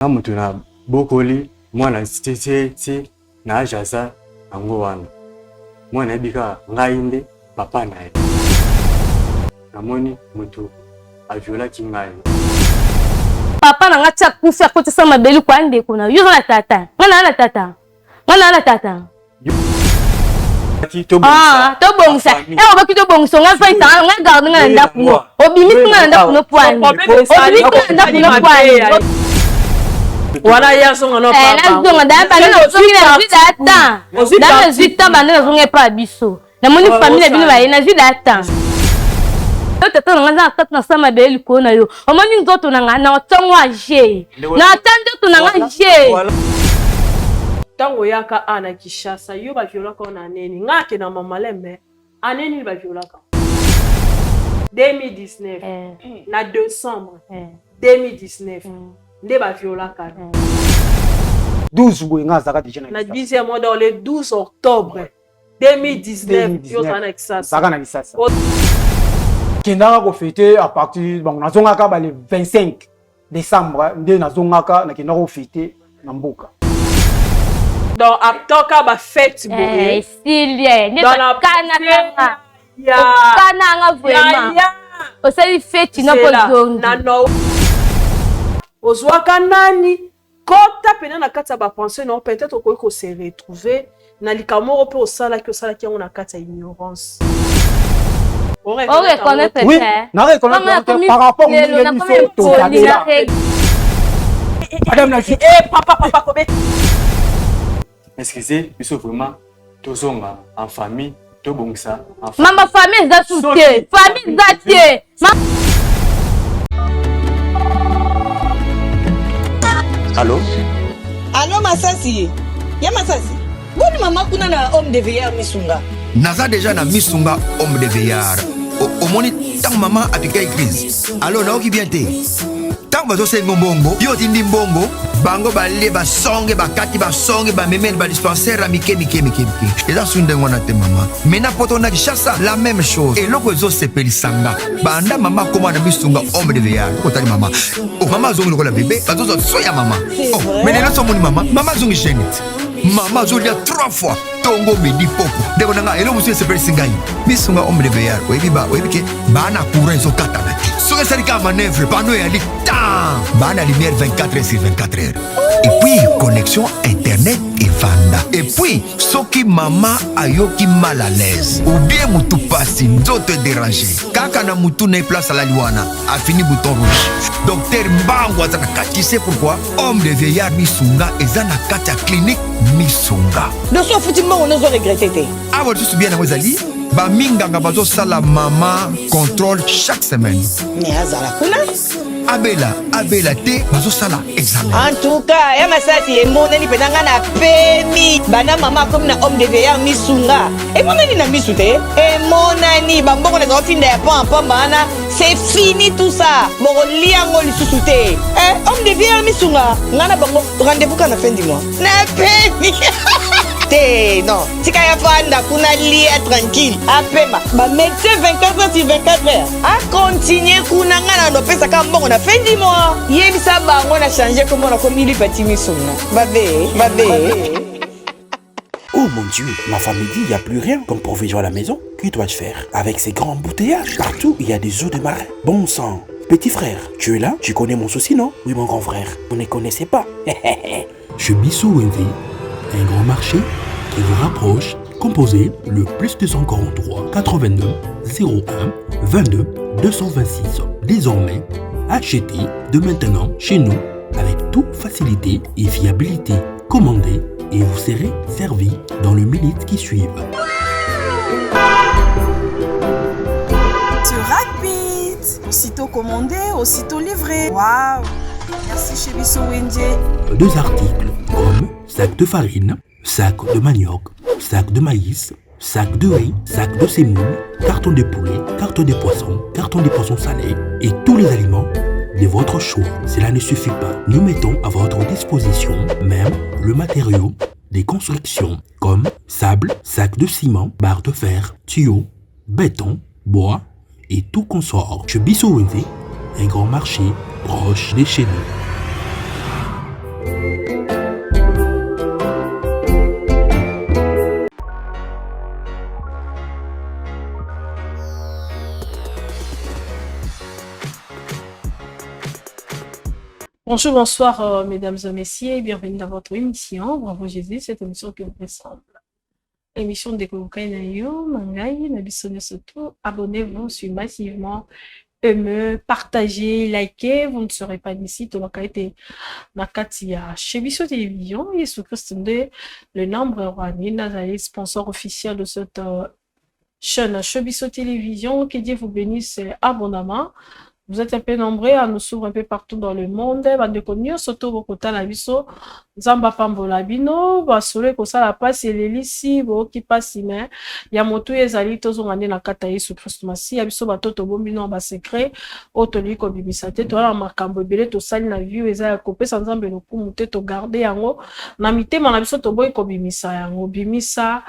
Nga mutu na bokoli mwana ti ti ti na age aza yango wana mwana ayebi kaka ngai nde papa na ye namoni mutu a violaki ngai. Papa na nga ti akufi akotisa mabele kwa ndeko na yo oza na tata nga na na tata nga na na tata Ah, tobongisa e eh, obaki tobongisa nga mpe tanga nga garde nga na ndako no obimisi nga na ndako no pwani obimisi nga na ndako no pwani wana ye azonga no eh, nazonga da banda nazongi nazwi da temps da nazwi temps banda nazonga epa ya biso namoni oh, famille na bino baye nazwi da temps yo tata na nga nza na tata nasala mabele likolo na yo omoni nzoto na nga na otango age na ata nzoto na nga je ntango oyaka a na kinshasa yo baviolaka yo na nini nga akenda mamaleme ane nini baviolaka 2019 eh. na décembre eh. 2019 mm. nde baviolaka mm. 12 boye nga azalaka deja na 10e mois dans le 12 octobre 2019 yo ozala na kisasa zalaka na kisasa kendaka kofete à partir bango nazongaka ba le 25 décembre nde nazongaka nakendaka kofete na mboka donc atoka bafete boye esili nde kanakanga okananga vraiment osali feti no mpo zongi ozwaka nani Kota pena na kati ya ba pensee na yo, peut-etre okoki ko se retrouver na likambo moko pe osalaki, osalaki yango na kati ya ignorance. O reconnaître Oui, te. na reconnaître Mama, par rapport lelo ndenge nakomi biso poli, tozalela. na Madame la juge. Eh papa papa kobe. Excusez biso vraiment tozonga en famille tobongisa en famille. Mama famille eza su te. Famille eza te. Allo? Allo Masasi. Ya Masasi. Boni mama kuna na homme de veillard Misunga. Naza deja na Misunga homme de veillard. Omoni ntango mama apikaki crise. Allo nayoki bien te. Ntango bazosenga mbongo, yo otindi mbongo, bango balie basonge bakati basonge bamemeli badispensaire ya mike mike mike mike. Eza su ndenge wana te mama. Mena poto na Kinshasa la même chose. Eloko ezosepelisa nga banda mama akoma na misunga homme de veillard. Otali mama, oh, mama azongi lokola bebe, bazozwa so ya mama. Oh, mais lelo so omoni mama, mama azongi jeune. Mama azolia trois fois tongo midi poko. Ndeko na nga eloko mosusu esepelisi ngai misunga homme de veillard oyebi ba oyebi ke baa na courant ezokatana te soki esali kaka manœuvre pano eyali tan baa na lumière 24 heures sur 24 heures et puis connexion internet evanda et puis soki mama ayoki mal à l'aise ou bien mutu pasi nzoto ederange kaka na mutu na ye place alali wana afini bouton rouge docteur mbangu aza na kati c'est pourquoi homme de vieillard misunga eza na kati ya clinique misunga doso ofuti mbongo nozo regrete te awa lisusu bien yango ezali baminganga bazosala mama contrôle chaque semaine me azala kuna abela abela te bazosala examen en tout cas ya masasi emonani mpenza ngai na pemi banda mama akomi na homme de veillard misunga emonani na misu te emonani bambongo na zaotinda ya pamba pamba wana c'est fini tout ça bokolia yango lisusu te eh, homme de veillard misunga ngai na bango rendez-vous kaka na fin du mois na pemi te non tika ya fanda kuna lia tranquille apema bamédecin 24 heures sur 24 heures akontinue kuna ngai na nopesaka mbongo na fin du mois yebisa bango na change kombo na komi lipati misunga babe babe Oh mon Dieu, ma famille dit il n'y a plus rien comme provision à la maison. Que dois-je faire Avec ces grands embouteillages, partout il y a des eaux de marais. Bon sang. Petit frère, tu es là Tu connais mon souci, non Oui, mon grand frère. Vous ne connaissez pas. Chez Bissou Wendy, un grand marché qui vous rapproche, composé le plus 243 89 01 22 226. Désormais, achetez de maintenant chez nous avec toute facilité et fiabilité. Commandez et vous serez servi dans les minutes qui suivent. C'est rapide Aussitôt commandé, aussitôt livré. Waouh Merci chez Bisso Wendy. Deux articles comme sac de farine, sac de manioc, sac de maïs, sac de riz, sac de semoule, carton de poulet, carton de poisson, carton de poisson salé et tous les aliments de votre choix. Cela ne suffit pas. Nous mettons à votre disposition même le matériau des constructions comme sable, sac de ciment, barre de fer, tuyaux, béton, bois et tout consort. Chez Bissou un grand marché proche de chez nous. Bonjour, bonsoir, euh, mesdames et messieurs. Bienvenue dans votre émission. Bravo Jésus, cette émission qui vous ressemble. Émission de Nayo, Mangai, na biso surtout. Abonnez-vous sur massivement. Aimez, partagez, likez. Vous ne serez pas d'ici. Tolobaka ete na kati ya chez Biso Télévision. Yesu Christ nde le nombre roi nazali sponsor officiel de cette chaîne chez Biso Télévision. Que Dieu vous bénisse abondamment. Vous êtes un peu nombreux à nous suivre un peu partout dans le monde. Bandeko nyonso to bokotala biso, Nzambe apambola bino. Basolo ekosala mpasi, elelisi boyoki mpasi, me ya motu ezali tozonga nde na kati ya Yesu Kristo Masiya. Biso bato tobombi no basecret oyo tolingi kobimisa te. Toza na makambo ebele tosali na vie oyo eza ya kopesa Nzambe lokumu te. Togarde yango na mitema na biso, toboyi kobimisa yango. Bimisa,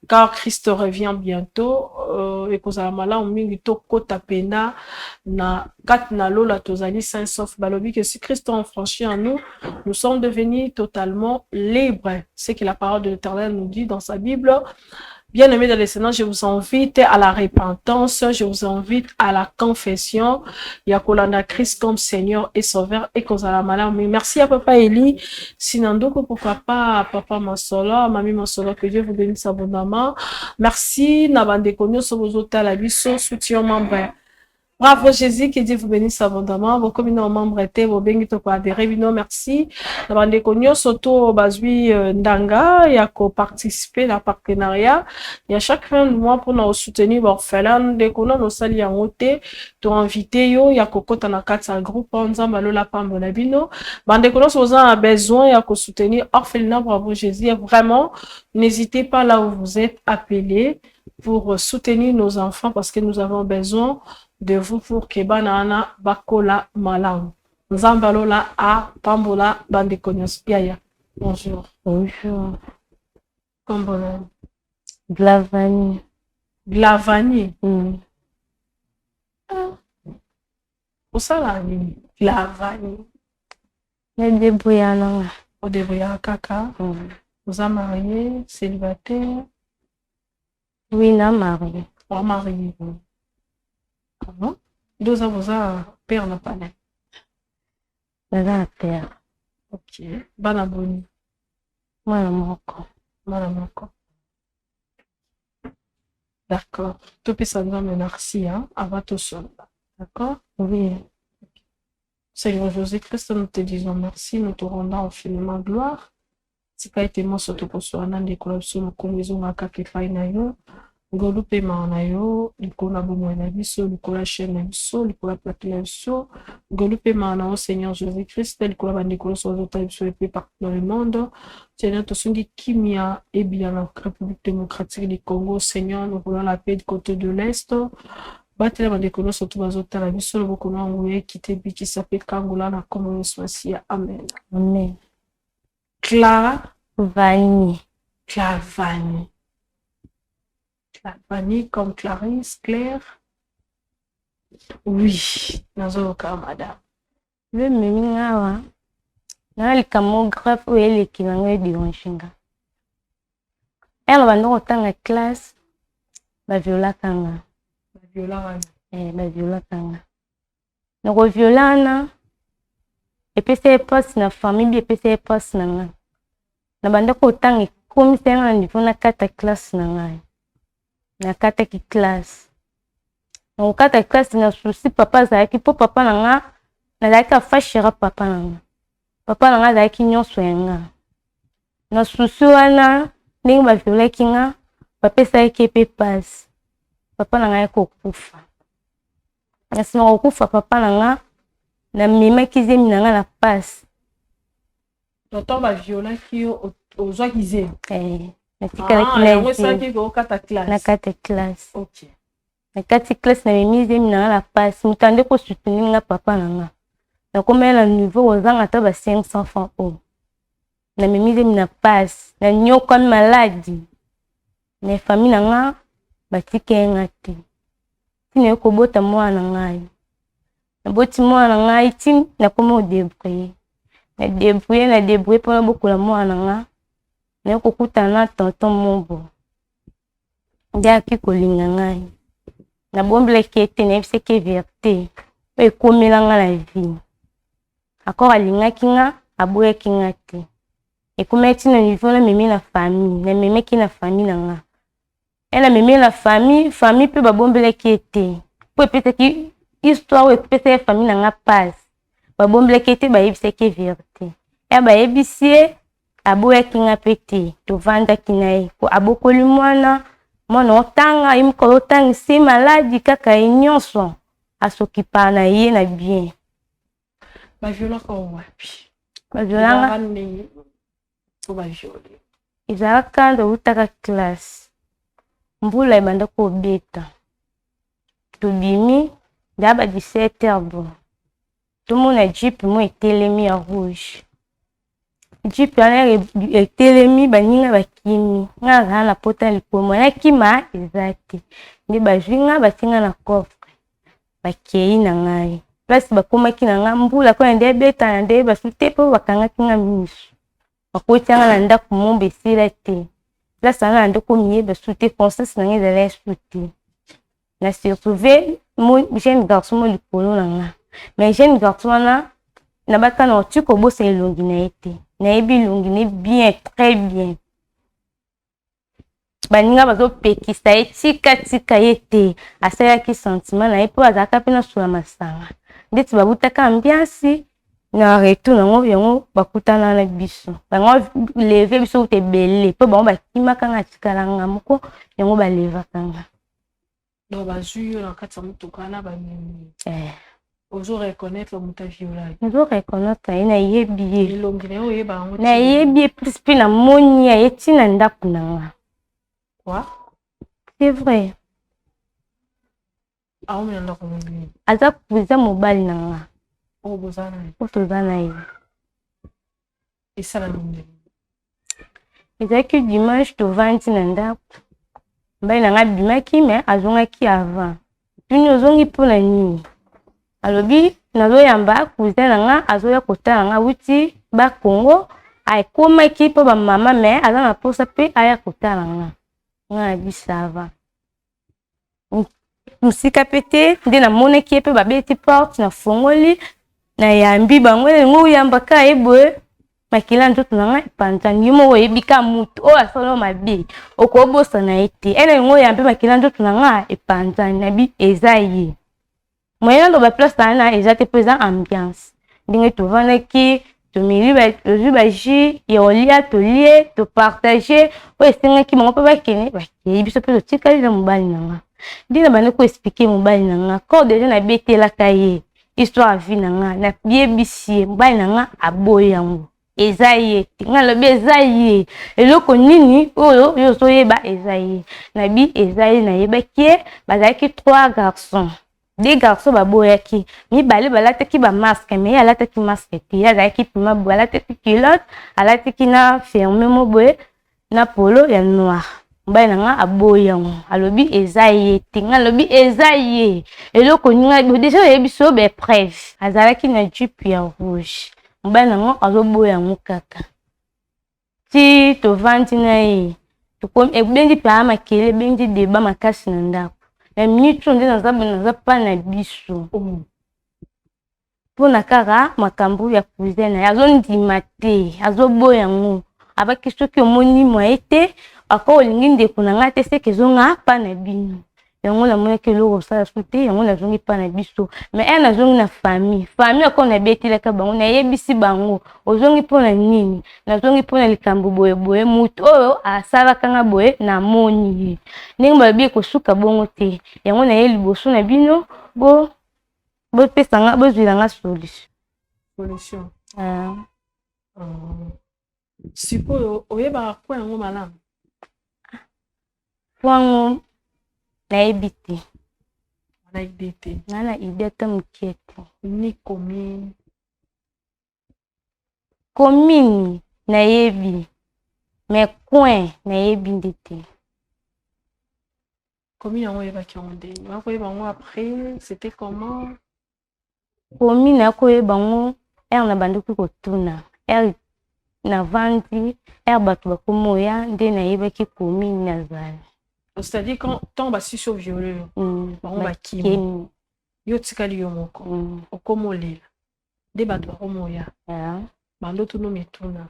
car Christ revient bientôt. Ekozala malamu mingi tokota mpenza na kati na lola, tozali sain sauf. Balobi que si Christ a franchi en nous, nous sommes devenus totalement libres. C'est que la parole de l'Éternel nous dit dans sa Bible. Bien-aimés dans le Seigneur, je vous invite à la repentance, je vous invite à la confession. Ya kolanda Christ comme Seigneur et Sauveur et kozala malamu. Merci à Papa Eli, Sinandoko, pour papa, Papa Masolo, Mami Masolo, que Dieu vous bénisse abondamment. Merci, na bandeko nyonso bozotala biso, soutien membre. Bravo Jésus, que Dieu vous bénisse abondamment. Bokomi na membre te, bobengi to ko adhérer bino. Merci. Na bandeko nyonso to bazwi ndanga ya ko participer na partenariat ya chaque fin du mois pour na soutenir orphelin. Ndeko na nosali yango te, to invité yo ya kokota na kati ya groupe. Nzambe alola pambola bino. Bandeko nyonso boza na besoin ya ko soutenir orphelinat Bravo Jésus, vraiment n'hésitez pas, là où vous êtes appelés, pour soutenir nos enfants, parce que nous avons besoin de vous pour que bana wana bakola malamu. Nzambe alola apambola bandeko nyonso. Yaya, bonjour. Bonjour. Kombo nani? Glavani. Glavani? Ah. Osala nini, Glavani? Nadébrouilla nanga. Odébrouillaka kaka? Oza marié, célibataire? Oui, na marié. Oa marié? Ah bon? Nde oza, boza père na pane? Naza na père. Ok, bana boni? Mwana moko. Mwana moko, d'accord. Topesa Nzambe merci, hein, avant tosolola, d'accord? Oui. Seigneur Jésus-Christ, nous te disons merci, nous te rendons infiniment gloire. Tika ete nyonso tokosola na ndeko na biso, lokumu ezonga kaka epai na yo. Ngolu mpe mawa na yo likolo na bomoi na biso, likolo ya chaîne na biso, likolo ya plateau na biso. Ngolu mpe mawa na yo, Seigneur Jésus Christ, likolo ya bandeko nyonso bazotala biso epe partout dans le monde. Seigneur, tosengi kimia ebila na République démocratique du Congo. Seigneur, nous voulons la paix du côté de l'Est. Batela bandeko nyonso to bazotala biso, loboko na nguya ekite, ebikisa mpe kangola, na nkombo Yesu Masiya, amen. Amen. Clara Vani. Clavani. Clavani comme Clarisse, Claire. Oui, nazoyoka, madame. Bememi nga awa na likambo grave oyo eleki na ngai, edérange nga. Ere banda kotanga classe, baviolaka nga. Baviolaka? Eh, baviolaka nga. Na koviola wana, epesa ye mpasi na famille bi, epesa ye mpasi na ngai. Na banda kotanga, ekomisa nga na niveau nakata classe na ngai. Nakataki classe. Na kokata classe na souci, papa azalaki mpo papa na nga, nazalaki afashera papa na nga. Papa na nga azalaki nyonso ya nga. Na souci wana, ndenge baviolaki nga, bapesaki ye mpe pasi. Papa na ngai kokufa. Na nsima kokufa papa na nga, namemaki zemi na nga na pasi. Tonton, baviolaki yo, ozwaki zemi? Eh, natikalaki. Ah, yango esalaki kokata classe? Nakata classe. Ok. Na kati classe, namemi zemi na nga na pasi. Moto ande kosoutenir nga, papa na nga. Nakomela na niveau kozanga ata ba 500 francs oyo. Namemi zemi na pasi, nanyokwami, maladi, na famille na nga batika ye nga te. Ntina ye kobota mwana na ngai, naboti mwana na ngai, ti nakomi kodébrouiller, na débrouiller, na débrouiller mpona bokola mwana na nga. Naye kokutana na tonton mobo, nde ayaki kolinga ngai. Nabombelaki ye te, nayebisaki ye vérité oyo ekomela nga na vie. Encore alingaki nga, aboyaki nga te. Ekomaki ti na niveau namemi na famille, namemaki na famille na nga. Ye namemi na famille, famille mpe babombelaki ye te. Mpo epesaki histoire oyo epesaki famille na nga pasi. Babombelaki ye te, bayebisaki ye verite. Ya bayebisi ye, aboyaki nga mpe te. Tovandaki na ye. Abokoli mwana, mwana otanga, ye moko azotangisa ye maladi kaka ye nyonso. Asokipaka na ye na bien. Baviolaka wapi? Baviolanga ndenge po baviole. Ezalaka towutaka classe, mbula ebanda kobeta, tobimi nda ba 17 heures bon, tomona jeep mo etelemi ya rouge. Jeep wana etelemi, baninga bakimi, nga nazala na pota likolo, moyen nakima eza te. Nde bazwi nga batie nga na coffre, bakei na ngai place bakomaki na nga, mbula ko na nde ebeta na nde basu te mpo bakangaki nga miso, bakoti nga na ndako mombe esila te. Place wana na nde komiyeba su te, conscience na nga ezalaki su te. Na se retrouve mo jeune garçon mo likolo na nga, mais jeune garçon wana nabaka na oti kobosa elongi na ye te, nayebi elongi na ye bien, très bien. Baninga bazopekisa ye tika tika ye te, asalaki sentiment na ye mpo azalaka mpe na solo ya masanga, ndeti babutaka ambiance na retour nango yango bakutana na biso, bango leve biso kuta ebele mpo bango bakimaka nga, atikala nga moko, yango balevaka nga. Donc bazwi yo na kati ya motuka wana bamemi. Eh. Ozo reconnaître moto aviolaki? Nazo reconnaître ye, nayebi ye. Elongi na ye oyeba yango? Nayebi ye plus mpe namoni ye ti na ndako na nga. Quoi? C'est vrai. Aomi na ndako nini? Aza cousin mobali na nga. Oyo boza na ye? Oyo toza na ye. Esalami ndenge? Ezalaki dimanche, tovandi na ndako, mobali na nga abimaki me azongaki avant. Tuni ozongi mpona nini? Alobi nazoyamba cousin na nga azoya kotala nga wuti ba Congo, akomaki mpo bamama me aza na mposa mpe aya kotala nga. Nga nabi sava. Mosika mpe te nde namonaki ye mpe babeti porte, nafongoli, nayambi bango, elingi oyamba kaka ye boye, makila nzoto na ngai epanzani. Yo moko oyebi kaka motu oyo asala mabe, okobosana ye te. Ene elingi oyambi, makila nzoto na ngai epanzani, nabi eza ye. Moyen naloba place wana eza te mpo eza ambiance. Ndenge tovandaki, tomeli, tozwi ba jus ya kolia, tolie, topartage oyo esengaki bango mpe bakende, bakei, biso mpe totikali na mobali na nga. Nde na bandi koexplike mobali na nga corps deja nabetelaka ye histoire ya vie na nga, nayebisi ye, mobali na nga aboyi yango, eza ye te. Nga nalobi eza ye, eloko nini oyo yo ozoyeba eza ye? Nabi eza ye, nayebaki ye. Bazalaki trois garçons, deux garçons baboyaki, mibale balataki ba masque, mais ye alataki masque te, ye azalaki pima boye, alataki culotte, alataki na ferme mo boye na polo ya noir. Mobali na nga aboyi yango, alobi eza ye te. Nga alobi eza ye, eloko nini deja oyebi so ba preuve. Azalaki na jupe ya rouge, mobali na nga azoboya yango kaka ti tovandi na ye, ebendi mpe makele, ebendi deba makasi na ndako. Na minute oyo nde naza naza pa na biso mpona kaka makambo ya cousin na ye, azondima te, azoboya yango. Abaki soki omoni mwaye te, ako olingi ndeko na ngai te, seke ezonga pa na bino. Yango namonaki eloko kosala su te, yango nazongi pa na biso. Mais ere nazongi na famille, famille ako nabetelaka bango, nayebisi bango ozongi mpona nini? Nazongi mpona likambo boye boye, motu oyo asalaka nga boye namoni ye. Ndenge balobi ekosuka bongo te, yango naye liboso na bino bo bopesa nga, bozwila nga solution. Solution. Sikoyo oyebaka kwa yango malamu? Kwango nayebi te. Na idée te? Na na idée ata moke te. Ni commune? Commune nayebi, mais coin nayebi nde te. Commune yango oyebaki yango ndenge oya koyeba yango après, c'était comment? Commune nakoyeba yango ere na bandaki kotuna, ere navandi, ere bato bakomi oya, nde nayebaki commune nazala. C'est-à-dire quand ntango basisi oviole yo, bango bakimi, yo otikali yo moko, okómi olela? Nde bato bakomoya. Bando tunu mituna.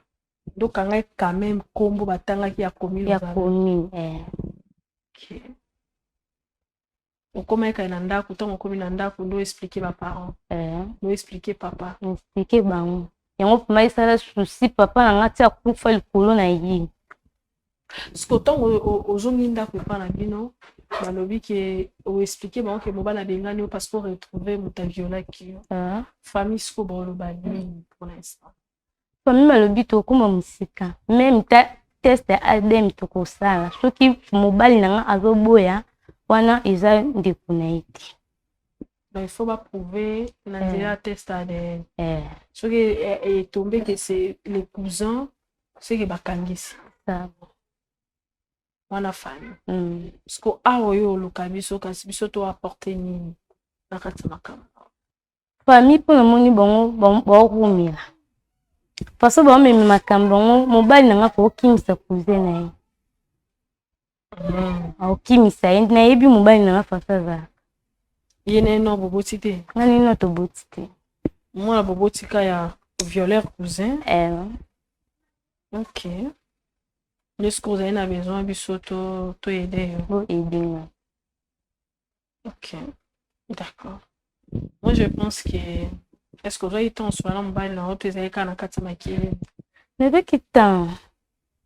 Nde okangaki quand même kombo batangaki ya commune. Ya commune eh. Okay. Okomaki kaka na ndako, ntango okomi na ndako nde oexplike ba parents. Eh. Nde oexplike papa. Explike bango. Yango vraiment esala souci papa na nga ti akufa likolo na ye. Siko ntango ozongi ndako epa na bino balobi ke oexplike bango ke mobali abengani yo parce que oretrouve moto aviolaki yo. Eh. Famille siko baoloba nini pour l'instant? Famille balobi tokoma mosika meme ta test ya ADN tokosala soki mobali na nga azoboya wana eza ndeko na ye te. Donc il faut ba prouver na nzela ya test ADN. Eh. Soki etombe ke c'est le cousin, c'est que bakangisi. Wana famille. Parce que awa oyo oluka biso kasi biso to apporter nini na kati ya makambo. Famille mpo namoni bango baokumela façon baomema makambo yango mobali na nga kookimisa cousin na ye. Aokimisa ye, nayebi mobali na nga façon azalaka. Ye na ye no boboti te? Nga na ye no toboti te. Mwana boboti ka ya violeur cousin? Eh. Ok. Nde soki ozali na besoin biso to to aider yo. Bo aider nga. Ok. D'accord. Moi je pense que est-ce que ozwaki temps osolola na mobali na yo to ezali kaka na kati ya makili? Nazwaki temps.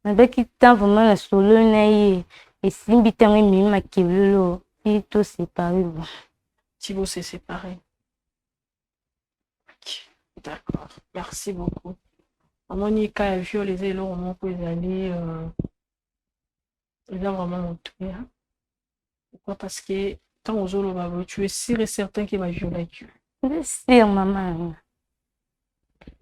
Nazwaki temps vraiment na solo na ye. Esimbi ntango ememi makelelo ti to séparer bon. Ti bo se séparer. Ok, d'accord. Merci beaucoup. Namoni cas ya viol eza eloko moko ezali eza vraiment motuya. Pourquoi? Parce que ntango ozoloba boye, tu es sûr et certain que baviolaki yo. Nde sûr mama na nga.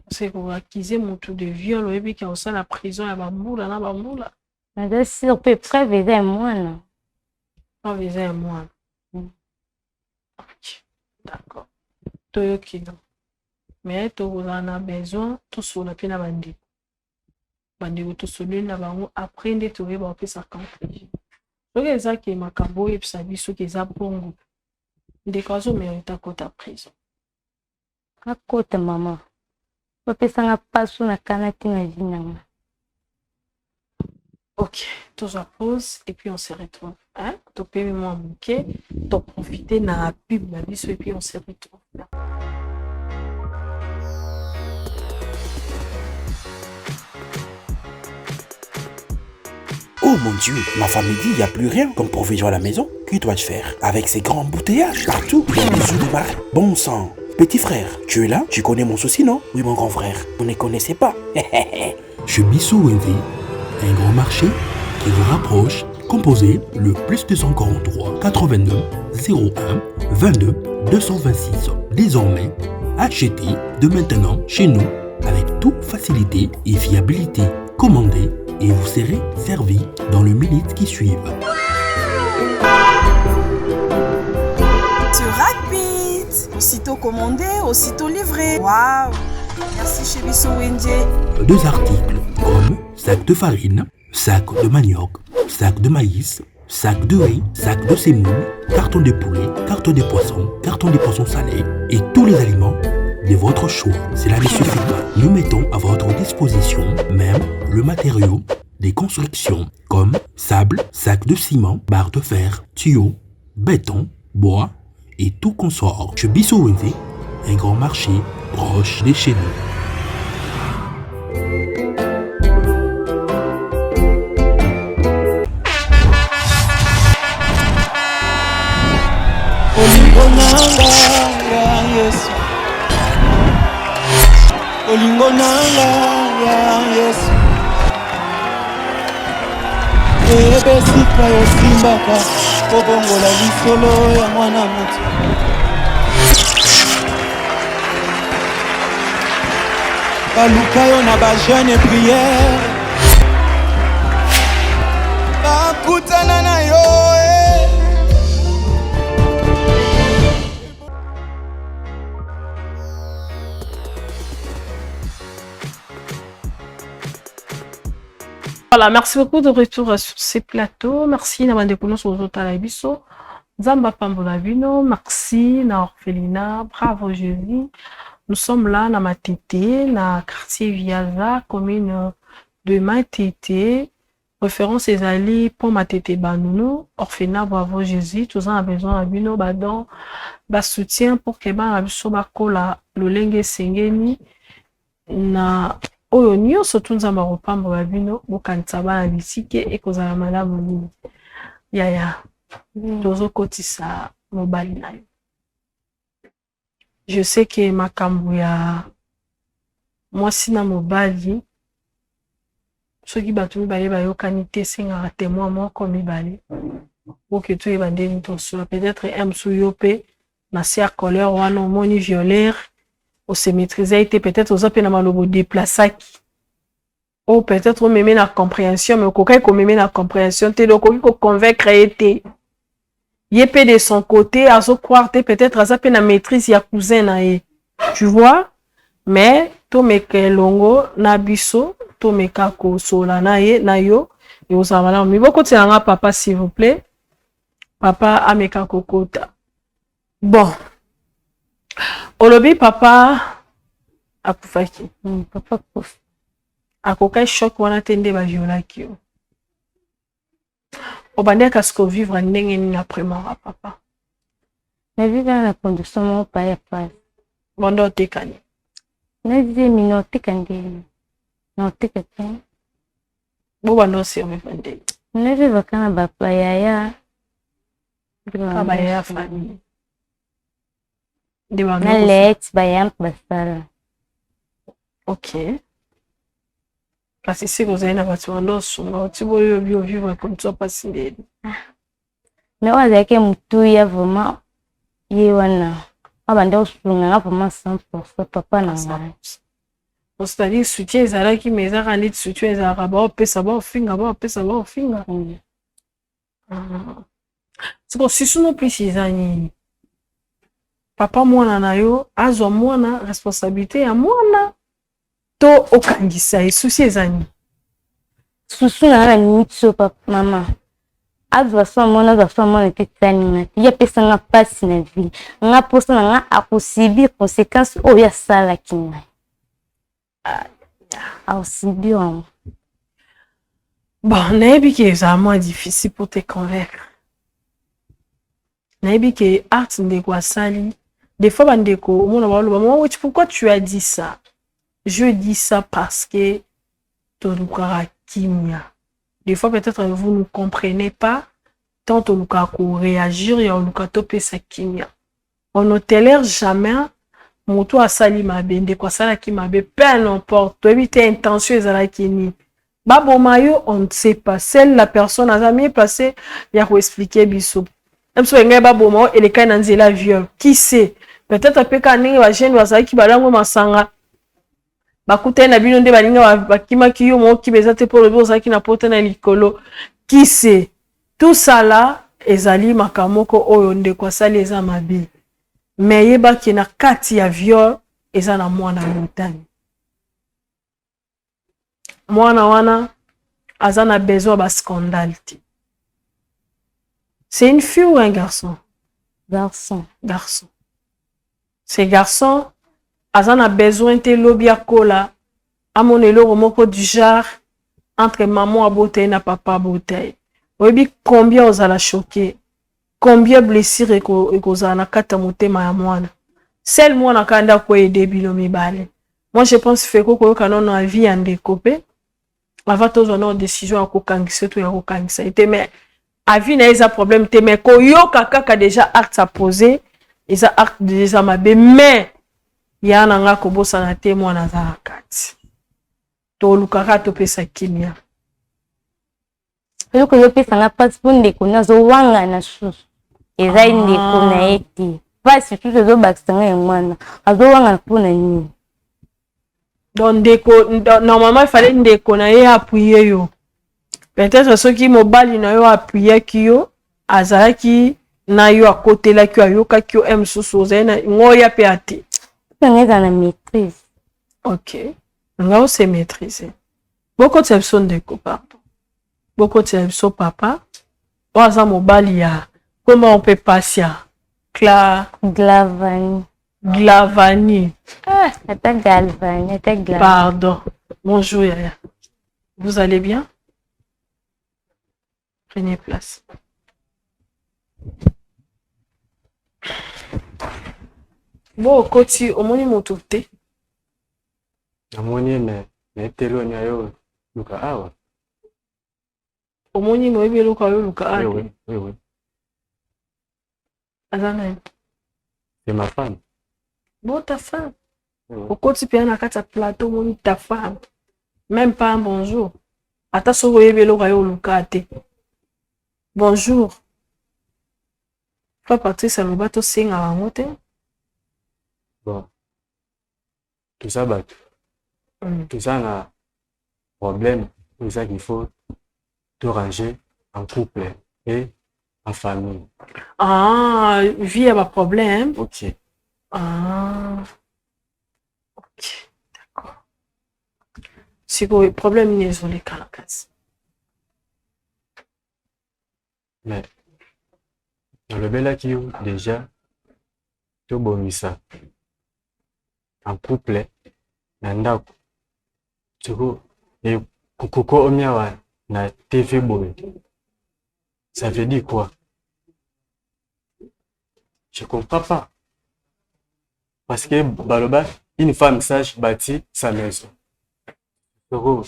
Parce que koakize motu de viol oyebi ke osala prison ya bambula na bambula. Naza sûr mpe preuve eza ya mwana. Preuve eza ya mwana. Ok, d'accord. Toyoki no. Mais tokozala na besoin tosolola mpe na bandeko. Bandeko tosololi na bango après nde toyeba kopesa conclusion. Soki eza ke makambo oyebisa biso ke eza bongo, ndeko azomerite akota prison. Akota mama. Bapesanga paso na kana te na vie na nga. Ok, tozwa pause et puis on se retrouve. Hein? Topemi mwa moke, toprofite na pub na biso et puis on se retrouve. Oh mon Dieu, ma famille dit il n'y a plus rien comme provision à la maison. Que dois-je faire? Avec ces grands embouteillages partout, il y a des eaux de marée. Bon sang. Petit frère, tu es là? Tu connais mon souci, non? Oui, mon grand frère, vous ne connaissez pas. Chez Biso Wenze, un grand marché qui vous rapproche, composé le plus 243 89 01 22 226. Désormais, achetez de maintenant chez nous avec toute facilité et fiabilité. Commandez et vous serez servi dans les minutes qui suivent. C'est rapide, aussitôt commandé, aussitôt livré. Waouh! Merci chez Biso Wenze. Deux articles comme sac de farine, sac de manioc, sac de maïs, sac de riz, sac de semoule, carton de poulet, carton de poisson, carton de poisson salé et tous les aliments de votre choix. Cela ne suffit pas. Nous mettons à votre disposition même le matériau des constructions comme sable, sac de ciment, barre de fer, tuyaux, béton, bois et tout consort. Chez Biso Wenze, un grand marché proche de chez nous. Olingo nanga ya Yesu eyeba esika yosimbaka kobongola lisolo ya mwana moto. Baluka yo na ba jeune prière bakutana na yo eh. Voilà, merci beaucoup de retour sur ces plateaux. Merci na bandeko nyonso ozotala biso. Nzambe apambola bino. Merci na orphelinat. Bravo Jésus. Nous sommes là na Matete, na quartier Viaza, commune de Matete. Référence ezali pont Matete Banunu, orphelinat Bravo Jésus. Toza na besoin na bino ba don, ba soutien pour que bana biso bakola lolenge esengeli na oyo nyonso tu Nzambe akopambola bino, bokanisa bana bitike ekozala malamu mingi. Yaya, tozokotisa mobali na yo. Je sais que makambo ya mwasi na mobali, soki bato mibale bayokani te, esengaka témoin moko mibale oke toyeba ndeni tosola. Peut-être un mosusu yo mpe na se ya colère wana omoni violeur, ose maîtrise ye te, peut-être oza mpe na maloba odéplaçaki oyo, peut-être omeme na compréhension, mais okokaki komeme na compréhension te, donc okoki koconvaincre ye te. Ye mpe de son côté azocroire te, peut-être aza mpe na maîtrise ya cousin na ye, tu vois. Mais tomeka elongo na biso, tomeka kosola na ye na yo, ekozala malamu. Mi bokotela nga papa, s'il vous plaît. Papa ameka kokota. Bon, olobi papa akufaki? Papa akufi. Akokaki choc wana te nde baviolaki yo. Obandaki kasi kovivre ndenge nini après mort ya papa? Navivre na condition moko pa ya pasi. Banda otekani? Nazemi na oteka ndenge na oteka te. Bo banda osurvivre ndenge? Navivaka na bapayaya. Ka bayaya, famille nde? Na leti bayaya mpe basala. Ok, kasi sika ozali na bato banda osunga oti boyobi ovivre condition mpasi ndeni? Mais oyo azalaki motuya vraiment, ye wana abanda kosunga nga vraiment 100%, papa na ngai. C'est-à-dire soutien ezalaki, mais ezaka neti soutien ezalaka baopesa, baofinga, baopesa, baofinga. Siko susu no plus eza nini? Papa mwana na yo azwa mwana, responsabilité ya mwana, to okangisa ye? Susi eza nini? Susu na nga na miniti oyo, papa, mama azwa so mwana, azwa so mwana te, tani nga te. Ye apesanga mpasi na vie nga, mposa na nga akosubir conséquence oyo asalaki ngai, akosubir yango. Bon, nayebi ke ezala mwa difficile pour te convaincre. Nayebi ke acte ndeko asali, des fois bandeko omona baloba: "Mama Wetch, pourquoi tu as dit ça?" Je dis ça parce que tolukaka kimia. Des fois peut-être vous ne comprenez pas tant tolukaka koréagir ya oluka topesa kimia. On ne tolère jamais moto asali mabe. Ndeko asalaki mabe, peu importe, toyebi te intention ezalaki nini, baboma yo, on ne sait pas. Seule la personne aza mieux placée ya koexpliquer biso. Biso ngai baboma yo elekai na nzela viol, qui sait, peut-être mpe kaka ndenge bajeune bazalaki balangwe masanga, bakutani na bino nde balinga bakimaki yo mokiba eza te mpo olobi ozalaki na pota na likolo, qui sait. Tout ça là ezali makambo moko oyo ndeko asali eza mabe, mais yebaki na kati ya viol eza na mwana motani. Mwana wana aza na besoin ya bascandale te. C'est une fille ou un garçon? Garçon. Garçon. Ce garçon aza na besoin te lobi akola amona eloko moko du genre entre maman abota ye na papa abota ye. Oyebi combien ozala choqué, combien blessure ekozala na kati ya motema ya mwana. Seul mwana kaka nde akoaider bino mibale. Moi je pense feko koyoka nano avis ya ndeko mpe avant tozwa nano décision ya kokangisa to ya kokangisa ye te. Mais avis na ye eza problème te, mais koyoka kaka déjà acte aposé eza acte déjà mabe. Mais ya na nga kobosana te, mwana aza na kati, tolukaka topesa kimia. Eloko ezopesanga mpasi mpo ndeko na azowangana susu, eza ndeko na ye te. Mpasi susu ezobakisa ngai ya mwana azowangana mpona nini? Donc ndeko, normalement il fallait ndeko na ye appuyer yo. Peut-être soki mobali na yo appuyaki yo, azalaki na yo, akotelaki yo, ayokaki yo, mosusu ozali na ngoya mpe ate. Nanga ezala na maîtrise. Ok, nga ose maîtrise. Bokotisa biso ndeko, pardon, bokotisa biso papa oyo aza mobali ya komba mpe pasia Cla Glavani. Glavani. Ah, ata Galvani, ata Glavani. Pardon. Bonjour Yaya. Vous allez bien? Prenez place. Bo okoti omoni moto te. Namoni ye me nayebi te eloko nini ayo luka awa. Omoni me oyebi eloko ayo luka awa Oui, te. oui, oui, oui. Aza nani? C'est ma femme. Bo ta femme. Oui, oui. Okoti mpenza na kati ya plateau omoni ta femme. Même pas un bonjour. Ata soki oyebi eloko ayo oluka te. Bonjour. Frère Patrice aloba tosenga bango te. Bon. Toza bato. Toza na problème oyo eza qu'il faut to ranger en couple et en famille. Ah, vie ya ba problème. Ok. Ah. Ok, d'accord. Sikoyo problème nini ezoleka na kati? Mais nalobelaki yo déjà tobongisa en couple na ndako. Siko ekokomi awa na TV boye. Ça veut dire quoi? Je comprends pas. Parce que baloba une femme sage bâtit sa maison. Soko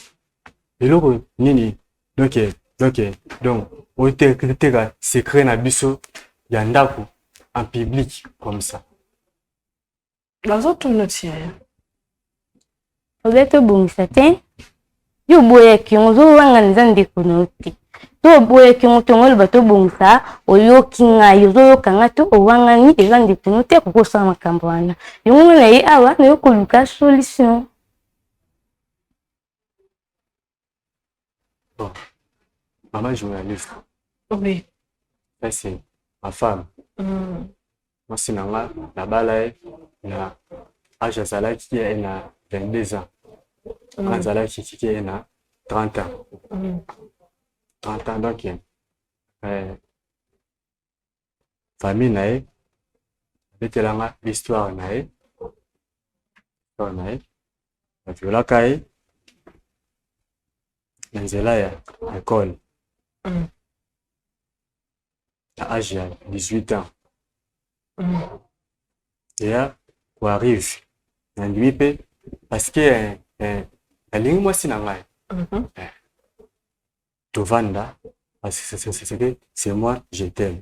eloko nini donc donc donc oteka secret na biso ya ndako en public comme ça. Nazotuna ti yaya. Obe tobongisa te. Yo oboyaki yango, ozowangana eza ndeko na yo te. To oboyaki yango te, oloba tobongisa, oyoki ngai, ozoyoka ngai te, owangani eza ndeko na yo te, akoki kosala makambo wana. Yango nga na ye awa naye koluka solution. Bon, maman journaliste. Oui. Ça c'est ma femme. Mwasi na nga nabala ye na age azalaki ye na 22 ans. Nga azalaki kiki ye na 30 ans. 30 ans donc famille na ye abetelanga histoire na ye. Histoire na ye baviolaka ye na nzela ya école. Na age ya 18 ans. Eya koarrive nandimi mpe parce que nalingi mwasi na ngai. Tovanda parce que c'est c'est moi je t'aime.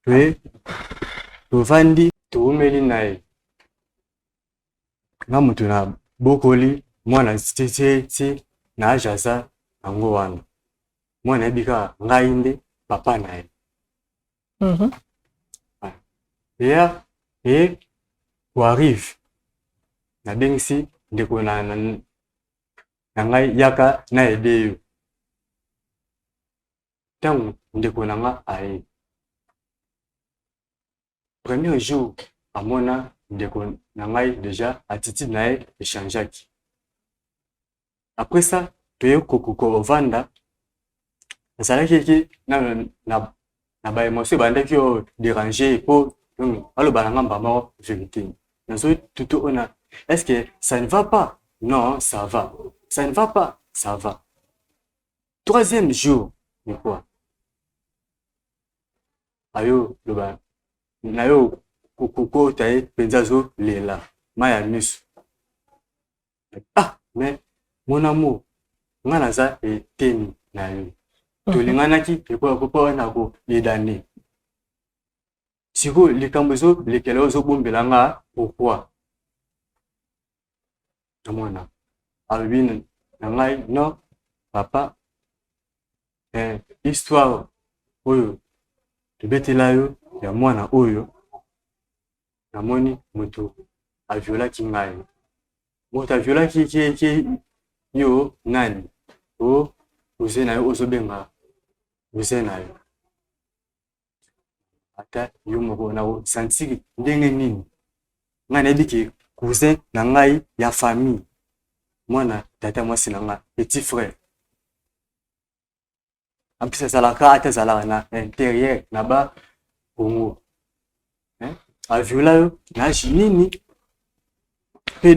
Toye tovandi toumeli na ye nga moto na bokoli mwana ti ti ti na age aza yango wana mwana ayebi kaka ngai nde papa na ye. Eya e koarrive nabengisi ndeko na, na, na ngai yaka na aide yo. Ntango ndeko na nga aye premier jour amona ndeko na ngai déjà attitude na ye echangeaki. Après ça toye kovanda azalaki eki na, na, na baémotion ebandaki oyo déranger po aloba na nga mbala moko vérité nazo tutu ona est-ce que ça ne va pas? Non, ça va. Ça ne va pas? Ça va. Troisième jour ni quoi ayo loba na yo kokota ye mpenza azolela mai ya miso. Ah, mais mon amour, nga naza eteni na yo, tolinganaki mpo na koyedane. Sikoyo likambo ezolekela oyo ozobombela nga pourquoi? Namona alobi na ngai non papa, histoire oyo tobetela yo ya mwana oyo namoni moto aviolaki ngai, moto aviolaki ke yo nani? O cousin na yo, ozobenga cousin na yo, ata yo moko na kosentir ndenge nini? Ngai nayebi ke cousin na ngai ya famille, mwana tata mwasi na ngai, petit frère. En plus azalaka ata azalaka na intérieur na ba Congo. Aviola yo na age nini? Mpe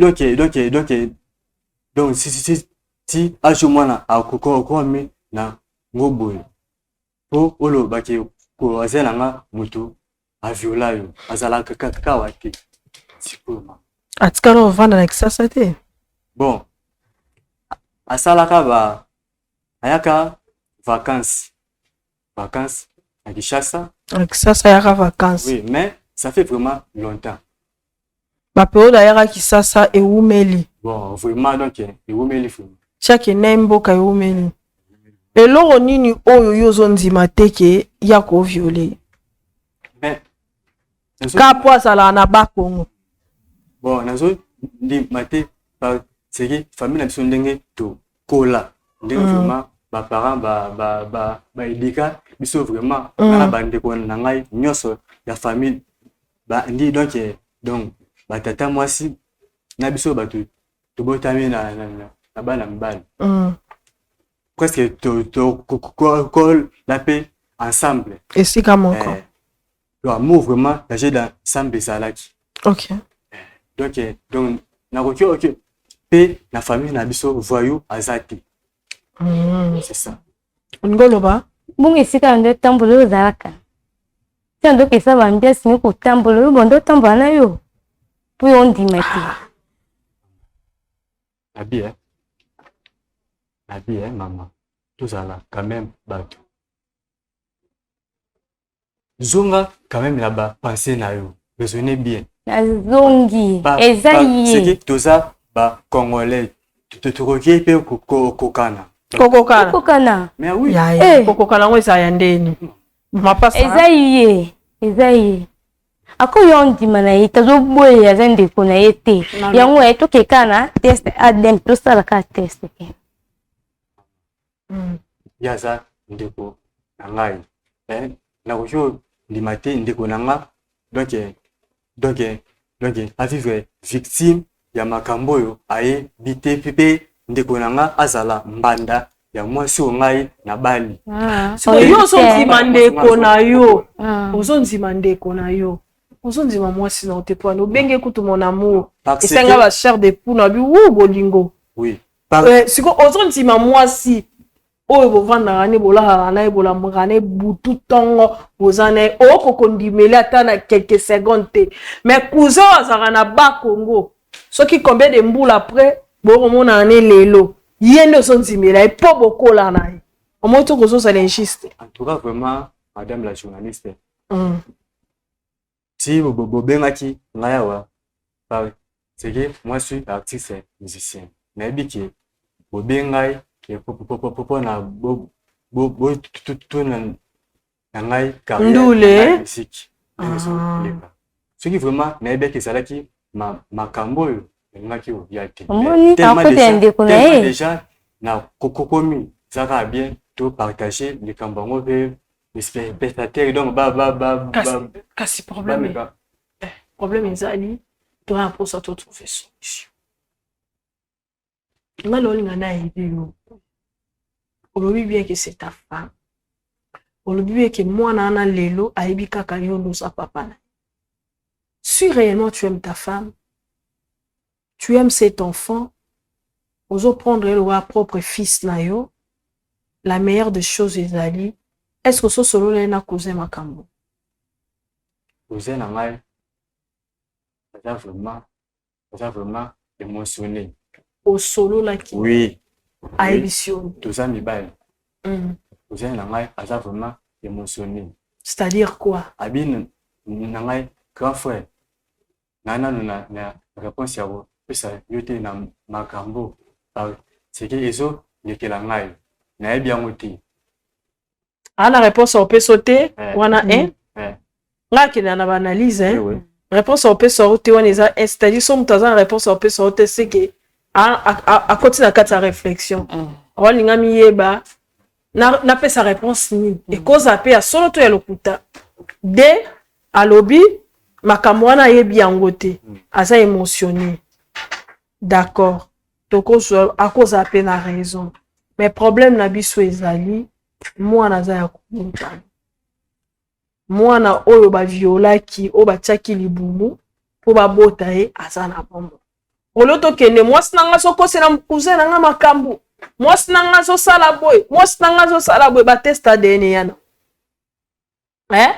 donc si si si ti age mwana akokomi na ngo boye mpo olobaki ko aza na nga moto aviola yo, azalaka kaka te sikoyo. Atikala ovanda na Kisasa te? Bon, asalaka ba ayaka vacances à Kinshasa. Na Kisasa ayaka vacances? Oui, mais ça fait vraiment longtemps. Baperiode ayaka Kisasa ewumeli? Bon, vraiment, donc ewumeli vraiment. Chaque na mboka ewumeli. Eloko nini oyo yo ozondima te ke ya kovioler? Mais Ka po azalaka na Bakongo? Bon, nazondima te parce que famille na biso, ndenge tokola, ndenge vraiment baparent baéduquer biso vraiment, nga na bandeko na ngai nyonso ya famille bandi, donc batata mwasi na biso, bato tobotami na bana mibali, presque tokola mpe ensemble. Esika moko. Eh, amour vraiment danger d'ensemble ezalaki. Donc nakoki oke mpe na famille na biso voyou aza te. C'est ça. Olingi oloba? Bongo esika na nde otambola oyo ozalaka tia ndoki esa bambiasi ni kotambola oyo bondo otambola na yo mpo yo ondima te. Nabi eh? Nabi eh, mama, tozala quand même bato, zonga quand même na bapensées na yo, raisonner bien. Nazongi, eza ye. Toza bacongolais, tokoki mpe kokokana. Kokokana? Kokokana. Mais oui. Eh. Kokokana yango ezala ya ndeni, mapasa? Eza ye, eza ye. Akoyo ondima na ye, tazoboya, aza ndeko na ye te. Yango ye tokeka na test ADN, tosalaka test te. Ye aza ndeko na ngai, nakoki ondima te ndeko na nga donc avivre victime ya makambo oyo ayebi te, mpe ndeko na nga azala mbanda ya mwasi oyo ngai nabali. Yo ozondima ndeko na yo, ozondima ndeko na yo, ozondima mwasi na yo te, po obenge kutu mon amour, esenga ba chair de poule na bi wu bolingo. Oui. Siko ozondima mwasi oyo bovandaka ne, bolalaka na ye, bolamukaka na ye butu ntongo, boza na ye, okokondimeli ata na quelques secondes te, mais cousin oyo azalaka na Bakongo, soki combien de mbula après bokomonana ne lelo, ye nde ozondimela ye mpo bokola na ye. Omoi to kozozala injuste. En tout cas vraiment, madame la journaliste, ti bobengaki ngai awa, c'est que moi suis artiste musicien, nayebi ke bobengai mpona botuna na ngai carrière musique ndenge ezoleka. Soki vraiment nayebaki ezalaki makambo oyo, nalingaki oya te. Déjà na kokomi eza kaka bien to partage likambo yango mpe spectateur, donc Kasi problème ezali, toya mposa totrouve solution. Nga na olinga nayebi yo, olobi bien que c'est ta femme, olobi bien que mwana wana lelo ayebi kaka yo nde oza papa na ye. Si réellement tu aimes ta femme, tu aimes cet enfant, ozoprendre ye lokola propre fils na yo, la meilleure des choses ezali, est ce que ososolola ye na cousin makambo? Cousin na ngai aza vraiment émotionné. Osololaki? Oui. Ayebisi yo? Toza mibali. Cousin na ngai aza vraiment émotionné. C'est-à-dire quoi? Abi na ngai, grand frère, na nanu na réponse ya kopesa yo te na makambo, parce que ezolekela ngai, nayebi yango te. Aa na réponse opesa te wana, un ngai akendaka na baanalyse. Réponse opesa yo te wana eza, c'est-à-dire so moto aza na réponse opesa yo te, c'est que akoti na kati ya réflexion, awalinga miyeba napesa réponse nini, ekozala mpe ya solo to ya lokuta. De alobi makambo wana ayebi yango te, aza émotionné, d'accord, tokozwa akozala mpe na raison, mais problème na biso ezali mwana aza ya kobotama. Mwana oyo baviolaki, oyo batiaki libumu mpo babota ye, aza na bomoi. Olo tokende, mwasi na nga azokosela cousin na nga makambo, mwasi na nga azosala boye, mwasi na nga azosala boye, batest ADN yana. Eh?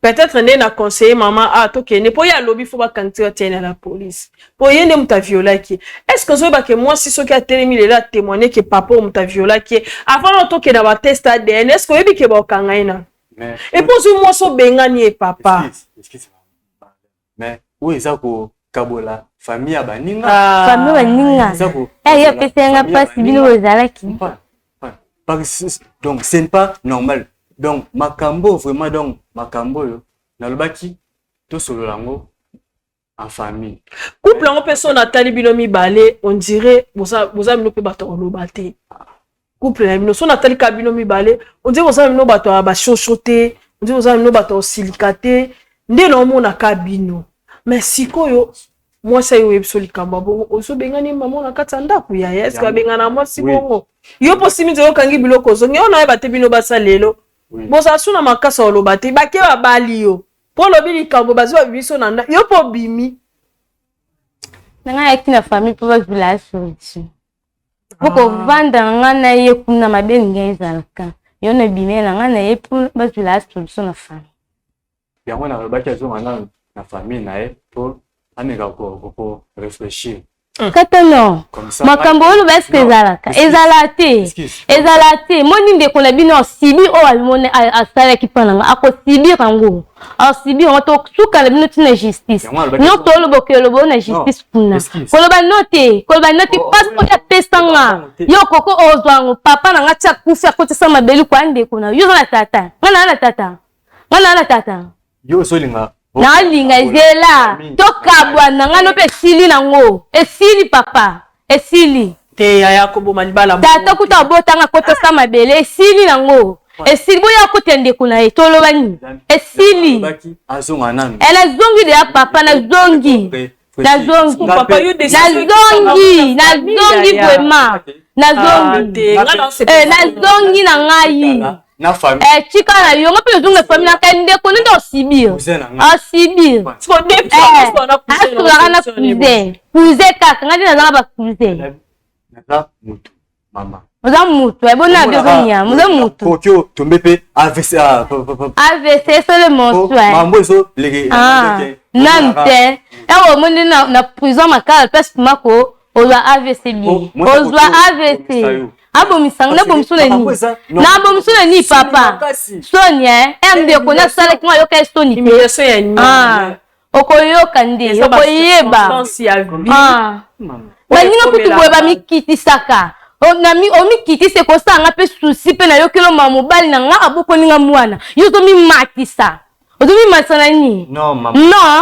Peut-être nde na conseiller mama a tokende mpo ye alobi fo bakangisi batia ye na la police mpo ye nde moto aviolaki. Est ce que ozoyeba ke mwasi soki atelemi lelo atémoigne ke papa oyo moto aviolaki ye, avant na tokende batest ADN, est ce que oyebi ke bakokanga ye na et puis ozwi mwasi obengani ye papa? Excuse, mais oyo eza kokabola famille ya baninga. Ah. Famille baninga. Eza ko- Eh, ye apesi yanga famille ya mpasi, bino baninga. bozalaki. Parce que donc ce n'est pas normal. Donc makambo vraiment, donc makambo oyo nalobaki tosolola yango en famille. Couple yango mpe so natali bino mibale, on dirait boza boza bino mpe bato ya koloba te. Couple na bino, so natali kaka bino mibale, on dirait boza bino bato ya bashosho te, on dirait boza bino bato ya kosilika te nde naomonaka bino. Mais sikoyo mwasi ayo oyebi so likambo ya bongo, ozobengani mama na kati ya ndako yaya, eske babengana mwasi bongo? Yo mpo simi nzela okangi biloko ozongi oyo, nayeba te bino basa lelo bozala su na makasi ya koloba te. Bake babali yo mpo olobi likambo, bazwi babimi so na ndako, yo mpo obimi. Na ngai ayaki na famille mpo bazwila ya solution, mpo kovanda na ngai na ye kuna mabe ningai ezalaka. Yo na ebimeli na ngai na ye mpo bazwila ya solution na famille. Yango nalobaki azonga nanu na famille na ye mpo ameka ko réfléchir. Kata no makambo oyo oloba, eske ezalaka? Ezala te, ezala te. Moni ndeko na bino asibi oyo amoni asalaki mpa na nga, akosibir yango, asibir yango. Tosuka na bino ntina justice nyonso oloba, okeloba oyo na justice kuna, koloba no te, koloba no te. Mpasi oyo apesanga yo, koko ozwa yango. Papa na nga ti akufi akotisa mabeli kwa ndeko na yo. Oza na tata, nga naa na tata, nga naa na tata. Yo ozolinga. Nalinga ezela tokabwana nga no mpe esili nango, esili papa, esili. Te yaya, koboma libala. Tata kuta abotanga akotasa mabele, esili nango, esili. Boya akota ndeko na ye, toloba nini? Esili. Azonga nanu. E nazongi deya papa, nazongi, nazongi, nazongi, nazongi vraiment, nazongi, nazongi na ngai. Na famille. Eh, tika na yo, nga mpe nazongi na famille naka ndeko nde osibir, asibir asolaka na cousin, cousin kaka nga nde nazanga bacousin. Naza mutu mama. Oza mutu ebona biso nyama, oza mutu. Koki otombe mpe AVC. AVC esole monstre. Mambo ezoleke. Nanu te, ewa omoni na prison Makala place mako ozwa AVC bien, ozwa AVC. Abomisanga nabomiso na nini? Nabomiso na nini papa? Soni e ndeko nasalaki nga, ayoka ye soni te. Okoyoka nde okoyeba. Baninga kutu boye bamikitisaka, omikitisa ekosala nga mpe susi mpe nayokeli oma mobali na nga abokoli nga mwana. Yo ozomimatisa, ozomimatisa na nini? Non,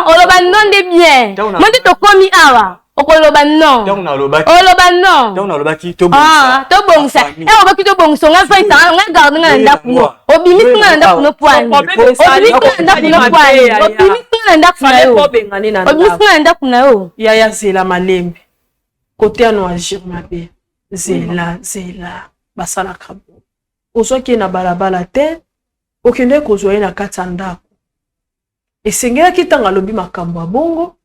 oloba non nde bien. Mo nde tokomi awa, okoloba non, oloba non. Tobongisa, e obaki tobongisa nga, faisanga nga, garde nga na ndako no, obimisi nga na ndako no pwani, obimisi nga na ndako no pwani, obimisi nga na ndako na yo, obimisi nga na ndako na yo. Yaya, zela malembe, kote ano agir mabe, zela, zela. Basalaka bo ozwaki ye na balabala te, okendeki kozwa ye na kati ya ndako. Esengelaki ntango alobi makambo ya bongo,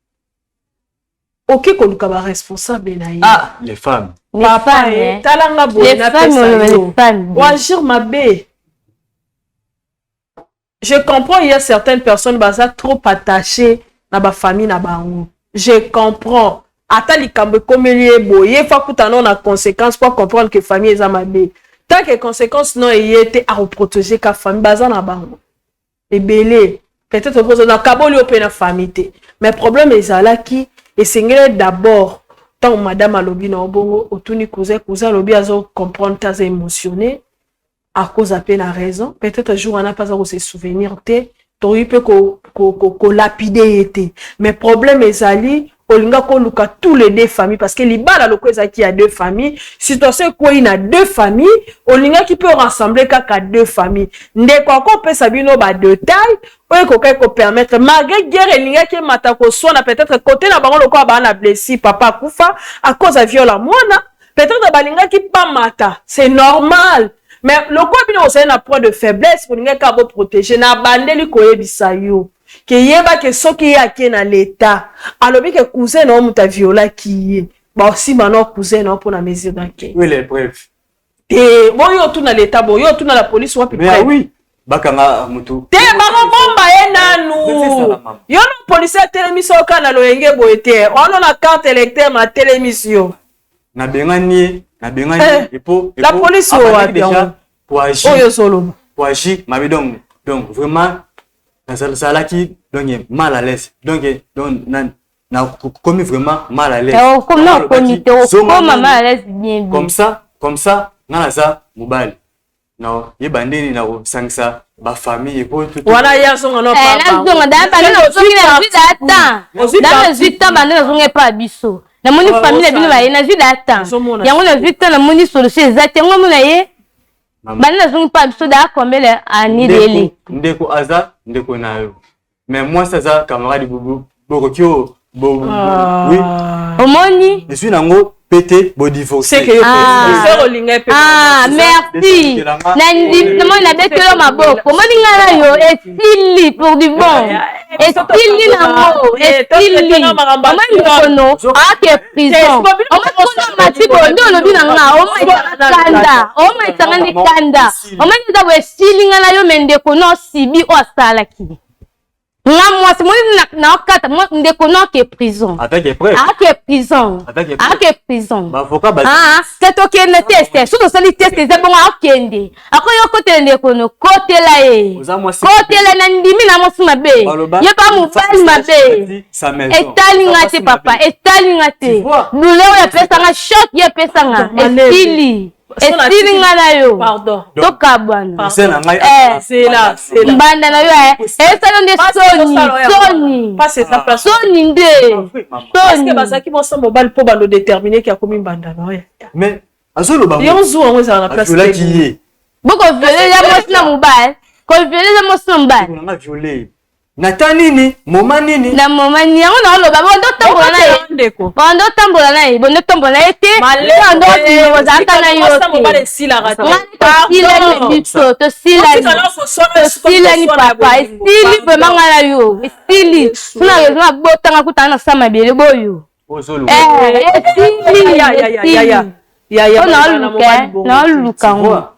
oke koluka baresponsable na ye. Ah, les femmes. Papa, eh, talanga boye, napesa yo oagir mabe. Je comprends, il y a certaines personnes baza trop attachées na bafamille na bango, je comprends. Ata likambo ekomeli ye boye, ye fa kuta no na conséquence po comprendre que famille eza mabe. Tant que conséquence no eye te, akoprotege ka famille baza na bango ebele. Peut-être okoza na kaboli oyo mpe na famille te, mais problème ezalaki, esengeli d'abord ntango madame alobi na obongo, otuni cousin, cousin alobi azo comprendre te, aza émotionné, akoza mpe na raison. Peut-être jour wana mpe aza kose souvenir te, tokoki mpe kolapider ye te. Mais problème ezali, olinga koluka tous les deux familles, parce que libala loko ezalaki ya deux familles, situation ekwei na deux familles, olingaki mpe orassembler kaka deux familles. Ndeko akopesa bino badetail oyo ekokaki kopermettre, malgré guerre elingaki emata koswana, peut-être côté na bango lokola baa na blessure, papa akufa à cause ya viol ya mwana, peut-être balingaki bamata, c'est normal. Mais lokola bino bozali na point de faiblesse, bolingaki kaka bo protéger. Na bandeli koyebisa yo ke yeba ke soki ye ake na l'État, alobi ke cousin na yo moto aviolaki ye, baosimba na cousin na yo mpona mesure d'enquête. Oui, les preuves. Te, boyo otuna l'État, boyo otuna la police, wapi Mais preuve? Oui, bakanga mutu. Te, bakobomba ye nanu. Yo no policier atelemisi yo kaka na loyenge boye te, wana na carte électeur ma atelemisi yo. Nabengani ye, nabengani Eh, ye epo la police oyo wapi yango? Oyo Oyo ozoloba. Poagir mabe, donc vraiment nazalaki donc mal à l'aise, donc na nakomi vraiment mal à l'aise. Okomi, okomi te, okoma mal à l'aise bien bien. Comme ça, comme ça, nga naza mobali, na yeba ndeni na kosangisa bafamille po Wana ye azonga no. Nazonga da bande nazongi, nazwi da temps da, nazwi temps bande nazongi epa ya biso, namoni famille na bino baye, nazwi da temps yango, nazwi temps, namoni solution eza te, yango mona ye bande nazongi mpa biso da combien année dele. Ndeko aza ndeko na yo, mais mwasi aza camarade, bokoki oyo. Oui. Omoni. Ezwi nango pete bodivorce. Ah, merci, namoni nabetelo maboko. Omoni, ngai na yo esili pour du bon, esili nango, esili. Omoni, ndekono ake prison. Omoni kuna mati boye nde olobi na nga, omaisanga kanda, omaisanga nde kanda. Omoni, eza boye, esili ngai na yo. Me ndeko no sibi oyo asalaki nga mwasi, moni naokata ndeko no ake prison, ake prison, ake prison. Te, tokende test. So tosali test, eza bongo, akende, akoki okotela ndeko no, kotela ye, kotela. Na ndimi na mwasi mabe, ye pa mobali mabe, etali nga te papa, etali nga te. Douleur oyo apesanga, choc ye apesanga, esili, esili nga na yo tokabwana. Mbanda na yo esali nde soni, soni, soni nde. Soni bazalaki mwasi mobali mpo bando détermine ki akomi mbanda na yo. Mais azoloba. Yo zuwa yango ezala na place. Aviolaki ye. Bokovioler ya mwasi na mobali, kovioler ya mwasi na mobali. Nanga viole nata nini, moma nini? Na moma nini yango naoloba? Bondo otambola na ye, bondo otambola na ye, bondo otambola na ye te, bondo ozalaka na yo te. Tosilani biso, tosilani, tosilani papa, esili vraiment. Ngai na yo esili, suna raison abotanga kutana na sa mabele boyo, esili, esili. Naoluka, naoluka ngo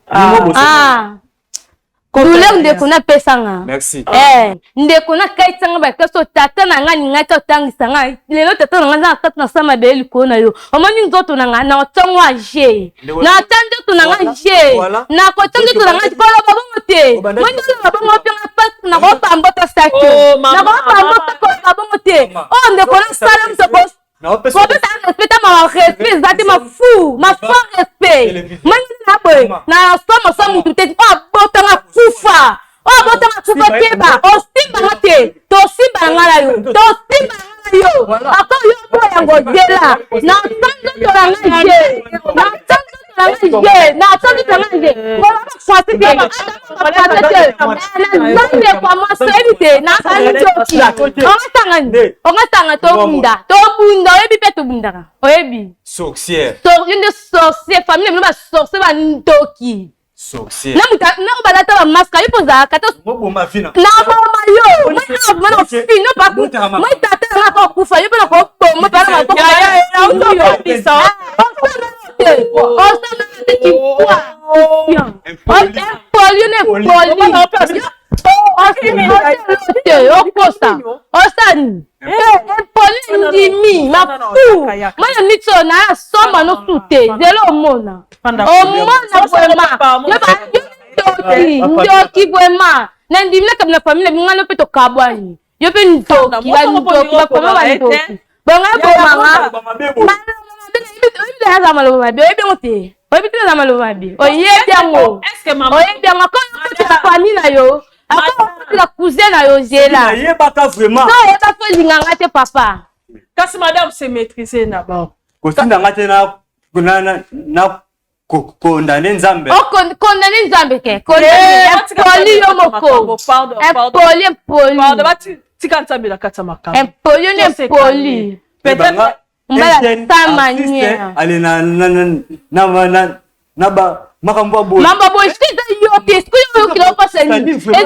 douleur ndeko napesanga. Merci. Ndeko nakaitisanga baklasse, tata na ngai alingaki otangisa ngai. Lelo tata na ngai aza na kati na sa mabele likolo na yo. Omoni nzoto na ngai, na otango age, na ata nzoto na ngai je, nakota nzoto na ngai. Koloba bongo te, moni oloba bongo mpenga pasi, nakopambota saki, nakopambota. Koloba bongo te. Oyo ndeko nasala motoko, kopesa respect ta mawa, respect eza te, mafu mafo respect. Mani na boye na somo so mutu te. Oyo abotanga kufa, oyo abotanga kufa, keba, osimbanga te, tosimba na ngai na yo, tosimba na ngai na yo. Ako yo boyango zela na sa nzoto na ngai je, na sa nzoto na ngai je, na sa nzoto na ngai je. Koloba français te, français te. Naza ndeko ya mwasi, oyebi te, nakandoki ongatanga ni ongatanga. Tobunda, tobunda, oyebi mpe tobundaka, oyebi. Sorcière. Yo nde sorcier, famille na bino basorcier, bandoki. Sorcière. Na moto na oyo balata bamasque, aye mpo ozalaka te. Moboma fina. Na boma yo moi ofino moi, tata nanga kokufa yo mpe na koboma mpe na maboko te, osala te kikwa impoli na impoli te, okosa, osani impoli, ndimi mafu mwana miti oyo na asomba nosu te. Zelo omona, omona vraiment yo ndoki, ndoki vraiment. Na ndimi nakabina famille na bingano mpe tokabwani. Yo mpe ndoki, bandoki, bakoma bandoki bonga bomanga maloba mabe. Oyebi aza maloba mabe, oyebi yango te, oyebi te aza maloba mabe, oyebi yango, oyebi yango. Akokotela famille na yo, akokotela cousin na yo, zela. Nayebaka vraiment. So oyeba fo olinganga te papa. Kasi madame se maîtriser na bao. Kotinda nga te na condamner Nzambe. Condamner Nzambe ke impoli, yo moko impoli, impoli. Tika Nzambe na kati ya makambo. Impoli, yo nde impoli. Peut-être. Mbala sa manière. Ale na na na na na na ba Makambo ya boye. Mambo ya boye soki eza yo te, soki yo oyokela opasa nini? Eza yo.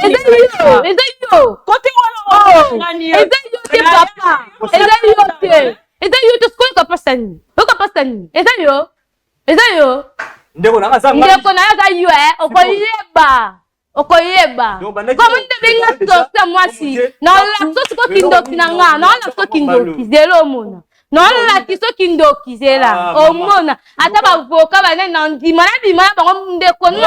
Eza yo, eza yo. Kote wana oh. Eza yo te papa. Eza yo te. Eza yo te soki oyoka pasa nini? Oyoka pasa nini? Eza yo. Eza yo. Ndeko na aza ngai. Ndeko na aza yo eh, okoyeba. Okoyeba. Komo nde benga sorcier mwasi. Na olakisa siko kindoki na nga, na olakisa kindoki zelo omona. Na olakisa kindoki zela ah, omona. Ata bavoka banani na ndima na bima na bango ndeko na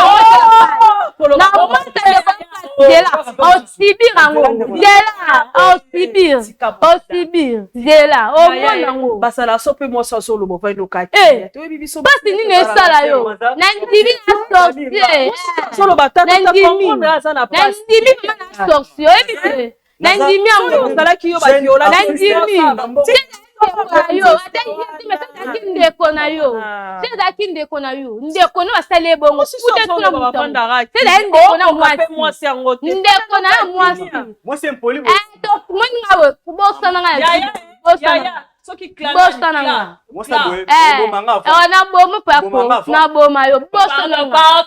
na omata ndeko zela osibir yango zela osibir osibir zela omona yango basala so mpe mwasi azoloba ovandi okati eh, toyebi biso mpasi nini esala yo na ndimi na sorcier azoloba nandimi mama na sorcier oyebi te nandimi yango ozalaki yo baviola nandimi yo ata ye te mais ezalaki ndeko na yo ah. te ezalaki ndeko na yo ndeko no asali ebongo kutesuna moto te ezali ndeko na mwasi ndeko na yo mwasi eh, moni nga boye bosana nga na bosana nga eh, naboma pako naboma yo bosana nga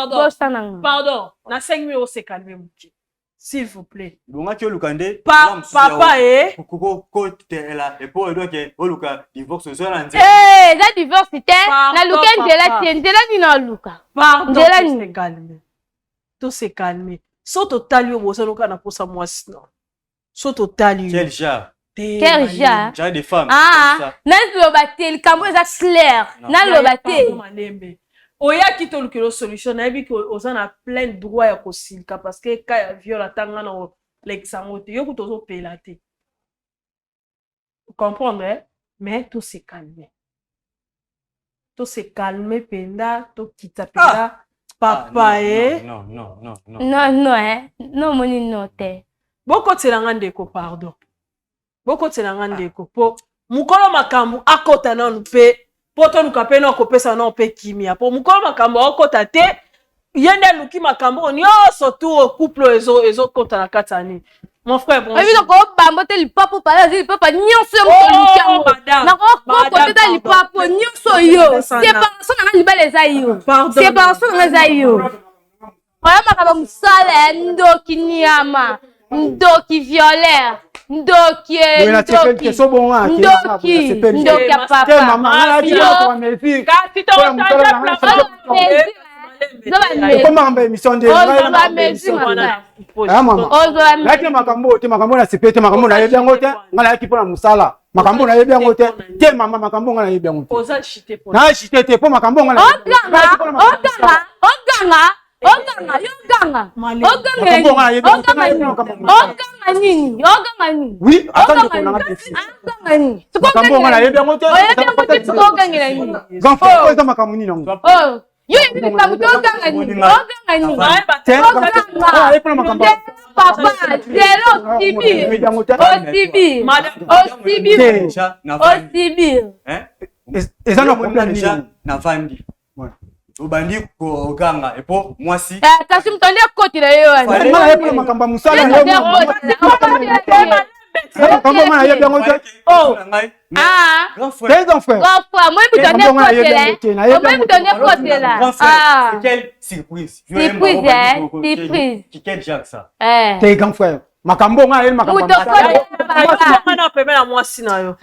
bosana nga pardon nasengi yo osekalme moke s'il vous plaît ebongaki oluka nde pa, papa e kotela epo edoke oluka divorce oza na nzela eh, eza divorce te naluki nzela te nzela nini naluka nzela nini to se calme so totali yo boza loka na posa mwasi no so totali yo quel genre quel genre genre de femme ah naloba te likambo eza clair naloba te malembe oyaki tolukela solution nayebi ke oza na plein droit ya kosilika parce que ka ya viol ata nga na kolekisa yango te yo kutu ozopela te comprendre eh? Mais to se calmer to se calmer mpenza tokita mpenza ah. Papa ah, eh non non non non non non eh non moni non te bokotela nga ndeko pardon bokotela nga ndeko mpo mokolo makambo akota nanu mpe mpo toluka mpe no akopesa nano mpe kimia mpo mokolo makambo akokota te ye nde aluki makambo oyo nyonso tour couple oyo ezokota na kati ya nini mon frère bonjour oyebi nakobambo te lipapo pala azwi lipapa nyonso yo moto oluki yango nakokoko te ta lipapo nyonso yo separation na nga libala eza yo separation na nga eza yo oya makambo mosala ya ndoki niama ndoki violeur ndoki ndoki ndoki ndoki ya papa ekomaka émission nde nayaki na makambo oyo te makambo oyo nasepeli te makambo nayebi yango te ngai nayaki mpo na mosala makambo nayebi yango te te mama makambo ngai nayebi yango te naagite te mpo makambo ngai oganga oganga oganga yo oganga oganga nini oganga nini oganga nini oui ata ndeko nanga oganga nini makambo ngai nayebi yango te oyebi yango te sikoyo ogangela nini grand frère oyo eza makambo nini yango yo yebi likambo te oganga nini oganga nini oganga papa zelo osibir osibir osibir osibir eza na problème nini navandi obandi koganga epo mwasi eh, kasi moto ande akotela ye wana makambo ya mosala makambo nga nayebi yango te ah. grand frère grand frère moi moto ande akotela moi moto ande akotela quelle surprise surprise eh surprise quel Jacques ça eh te grand frère makambo nga nayebi makambo na pembe na mwasi na yo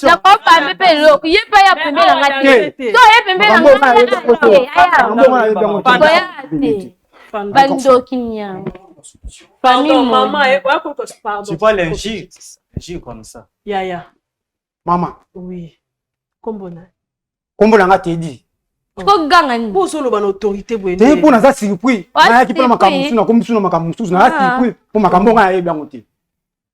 nakopambe mpe eloko ye mpe aya pembe na nga te to ye pembe na nga te bandoki nyama famille maman tu vois l'injure injure comme ça yaya mama oui kombo na kombo na nga tedi koganga nini mpo ozoloba na autorité boye te mpo naza surpris nayaki mpo na makambo mosusu nakomi mosusu na makambo mosusu naza ah. surpris mpo makambo ngai nayebi yango te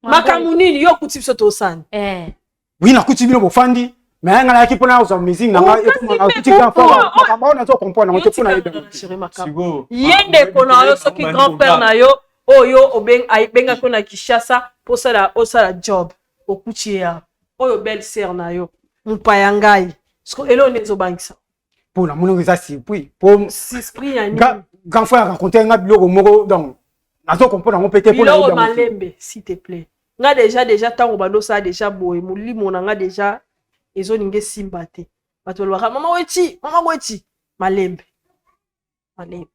makambo nini yo okuti biso tosani eh. wi nakuti bino bofandi mais ngai nayaki mpo nazwa musique na ngai nakuti grand frère makambo oyo nazo comprendre yango te mpo nayebi yango te ye ndeko na yo soki grand frère na yo oyo abengaki yo na kinshasa mpo osala job okuti ye awa oyo belle sœur na yo mopaya ngai siko eloko nde ezobangisa mpo namoni eza surpris mpo surpris ya nini grand frère raconte nga biloko moko donc nazo comprendre yango mpe te biloko malembe s'il te plaît nga déjà déjà ntango bando osala déjà boye molimo na nga déjà. Ezolinga esimba te. Bato balobaka mama Wetshi, mama Wetshi, malembe. Malembe.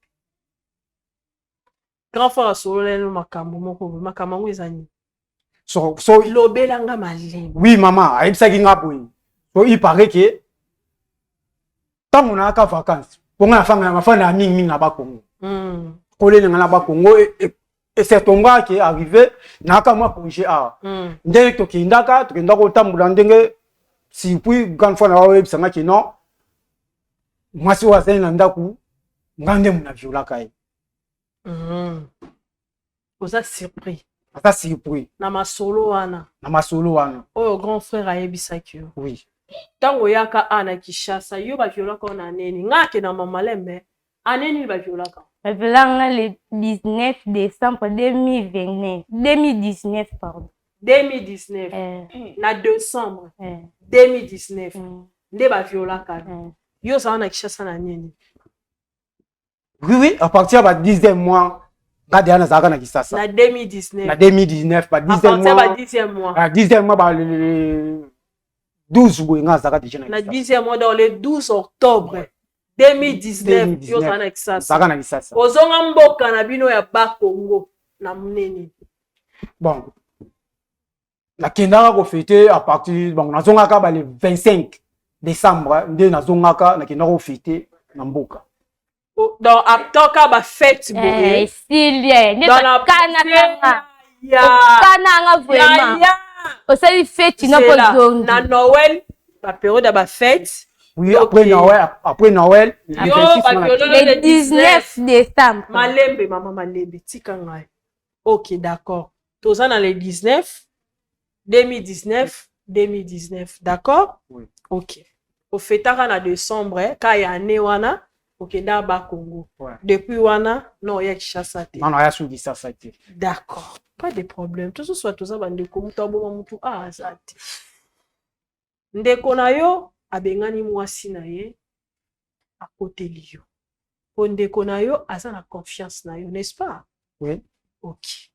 Grand frère asolola ye makambo moko boye. Makambo yango eza nini? So Lobela nga malembe. Oui mama, ayebisaki nga boye. So il paraît que ntango nayaka vacances, mpo nga nafanda nafanda ya mingi mingi na Bakongo. Kolele nga na Bakongo et c'est tombé ke arrivé nayaka mwa congé awa. Ndenge tokendaka tokendaka kotambola ndenge surpris grande fois na oyebisa nga ke non, mwasi oyo azali na ndako nga nde moto naviolaka ye. Oza surpris. Aza surpris. Na masolo wana. Na masolo wana. Oyo grand frère ayebisaki yo. Oui. Ntango oyaka a na Kinshasa, yo baviolaka yo na nini? Nga ake na Mamalembe, année nini baviolaka? Baviolaka nga le 19 décembre 2029, 2019 pardon. 2019. Na décembre 2019 nde baviolaka yo. Yo ozala na Kinshasa na nini? Oui, à partir ya ba 10e mois nga deya nazalaka na Kisasa. Na 2019. Na 2019 ba À 10e partir ya ba mois. 10e mois. Ba 10e mois, ba le 12 boye nga nazalaka déjà na Na Kisasa. 10e mois, dans le 12 octobre 2019, yo ozala na Kisasa. Nazalaka na Kisasa. Ozonga mboka na bino ya Bakongo na monene. Bon, nakendaka kofêter à partir, bon, nazongaka ba le 25 décembre nde nazongaka, nakendaka kofêter na mboka. Donc atoka ba fête boye. Esili nde Dans la kanakanga. Ya. Okananga vraiment. Ya. Osali feti na Zela, kozongi. Na Noël, ba période ya ba fête. Oui, après Noël, après Noël, le Yo, 26 ba nga viololo Le 19 décembre. Malembe mama malembe, tika ngai. OK, d'accord. Toza na le 19 2019 2019, d'accord? Oui. OK. Ofetaka na décembre ka ya année wana okenda ba Congo. Ouais. Depuis wana non ya Kinshasa te. Non, ya su Kisasa te. D'accord. Pas de problème. Tout ce soit toza bandeko mutu aboma mutu a aza te. Ndeko na yo abengani mwasi na ye akoteli yo. Po ndeko na yo aza na confiance na yo, n'est-ce pas? Oui. OK.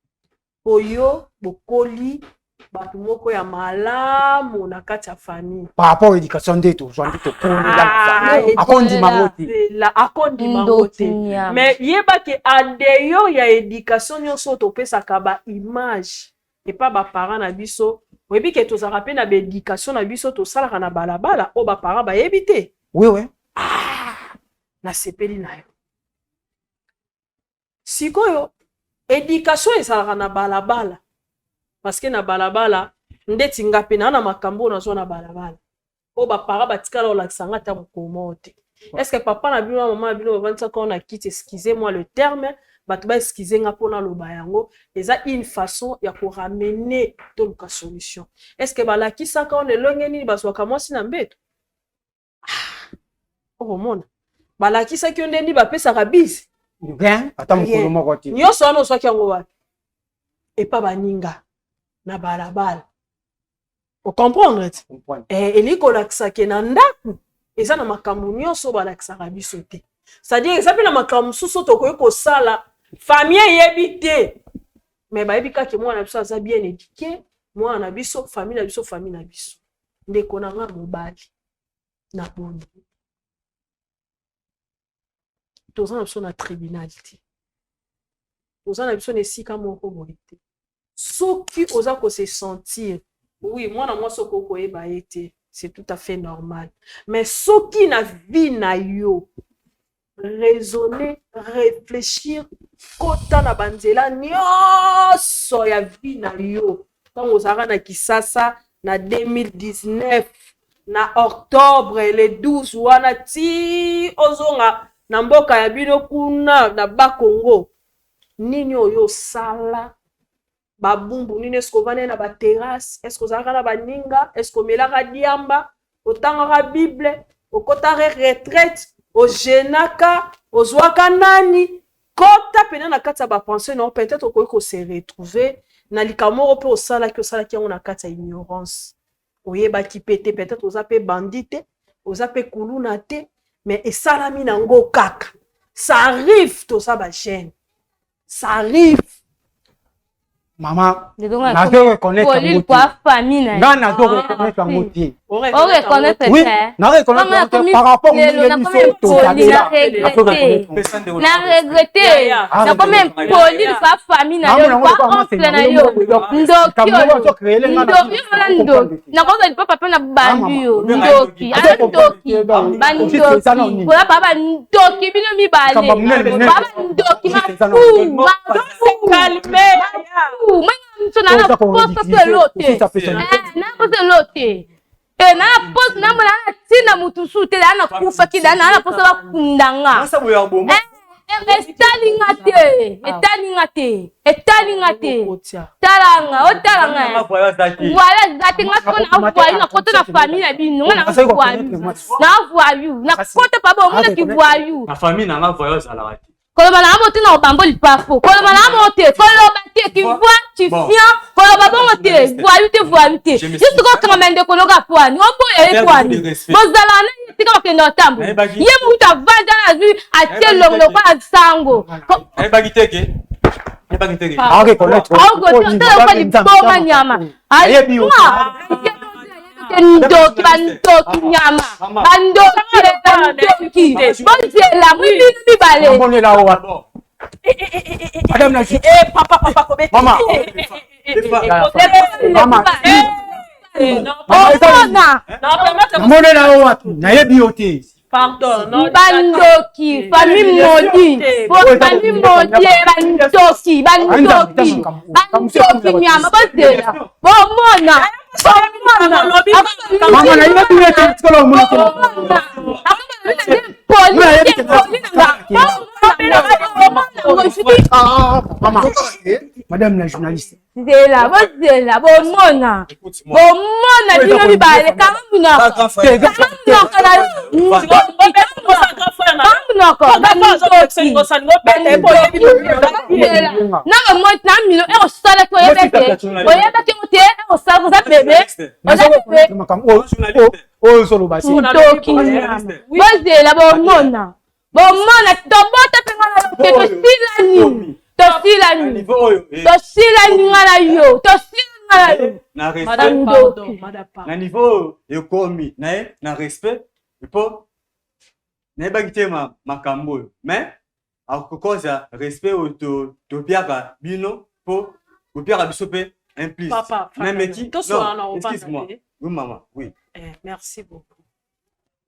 Po yo bokoli bato moko ya malamu na kati ya famille. Par rapport à éducation nde tozwa nde tokolela na famille. Akondima ngo te. Zela, akondima ngo te. Ndoki nyama. Mais yeba ke en dehors ya éducation nyonso oyo topesaka ba image epa ba parents na biso, oyebi ke tozalaka mpe na ba éducation na biso tosalaka na balabala oyo ba parents bayebi te. Oui. Nasepeli na yo. Sikoyo éducation ezalaka na balabala parce que na balabala ndeti nga mpe naa na makambo oyo nazwa na balabala oyo baparents batikala kolakisa nga ata mokolo moko te. Est ce que papa na bino na mama na bino bavandisaka oyo na kiti, excusez moi le terme, bato ba excuse nga mpona loba yango, eza une façon ya koramener toluka solution. Est ce que balakisaka oyo na elonge nini bazwaka mwasi na mbeto? Okomona balakisaki yo nde nini bapesaka bise? Rien, ata mokolo moko te. Nyonso wana ozwaki yango wapi? Epa baninga na balabala. Ocomprendre te? Comprendre. Elingi kolakisa ke na ndako eza na makambo nyonso oyo balakisaka biso te. C'est-à-dire eza mpe na makambo mosusu oyo tokoki kosala famille eyebi te, mais bayebi kaka mwana na biso aza bien éduqué, mwana na biso, famille na biso, famille na biso. Ndeko na nga mobali na boni, toza na biso na tribunal te, toza na biso na esika moko boye te. Soki oza kose sentir, oui, mwana mwasi okoki koyeba ye te, c'est tout à fait normal, mais soki na vie na yo raisonner, réfléchir, kota na banzela nyonso ya vie na yo ntango ozalaka na Kisasa na 2019 na octobre le 12 wana ti ozonga na mboka ya bino kuna na Bakongo, nini oyo osala, babumbu nini, eske ovandaki na baterrasse, eske ozalaka na baninga, eske omelaka diamba, otangaka bible, okotaka retraite, ogenaka, ozwaka nani, kota pena na kati ya bapense na yo, peut-être okoki kose retrouver na likambo moko mpe osalaki, osalaki yango na kati ya ignorance, oyebaki mpe te, peut-être oza mpe bandi te, oza mpe kuluna te, mais esalami nango kaka. Ça arrive, toza bajeune, ça arrive. Mama, nazo reconnaître yango te. Kwa famille na Nga nazo reconnaître yango te. Oreconnaître Oui, te. na reconnaître Nga par rapport lelo ndenge biso nakomi impoli tozabela. na regrette na regrette Ah, nakomi impoli lipa famille na yo lipa oncle na yo ndoki oyo ndoki yo wana ndoki nakozwa lipa papa na bandi yo ndoki aza ndoki bandoki koya pa bandoki bino mibale pa bandoki mafu mafu mafu na na posa so elo te na posa elo te Eh, na na posa na mona na ntina motu su te na nakufaki da na na posa bakunda nga Eh, eh, etali nga te etali nga te etali nga te tala nga otala nga voilà eza te nga siko na voyu nakota na famille na bino nga na voyu na voyu nakota pa bomonaki voyu Na famille na nga voyage azalaka te. Koloba na yango te na obambo lipafo. Koloba na yango te, koloba te, tu vois, tu fiant, koloba bongo te, voyou te, voyou te. Juste ko kanga ndeko loka poani, oboya ye poani. Bozala na ye tika bakende otambo. Ye mutu avanda na azwi atie longo lokola sango. Nayebaki te ke nayebaki te ke. Ah, reconnaître. Tala kwa liboma nyama. Ayebi yo. Ndoki bandoki nyama bandoki bandoki bozela bino mibale. Namonela yo wapi? Madame la juge. Eh, papa, papa, kobeta. Mama. Mama. Omona. Namonela yo wapi? Nayebi yo te. Pardon, non. Bandoki famille maudit famille maudit bandoki bandoki bandoki nyama bozela bomona. Mama nayebi yo te tikala omona te. Mama. Madame la journaliste. Zela bozela bomona bomona bino mibale kanga munoko kanga munoko na kanga munoko na bamoi na mino ekosalaki oyebaki oyebaki yango te ekosalaki oza bebe oza bebe Oyo ozoloba te. Ndoki bozela bomona bomona tobota mpe nga na yo te tosilani tosilani tosilani nga na yo tosilani nga na yo Na respect. Ndoki. Na niveau oyo ekomi na ye na respect mpo nayebaki te makambo oyo mais akokoza respect oyo topiaka bino mpo bopiaka biso mpe un plus. Papa, Nameki tosolola na non, ovanda excuse-moi. te. Oui maman, oui. Eh, merci beaucoup.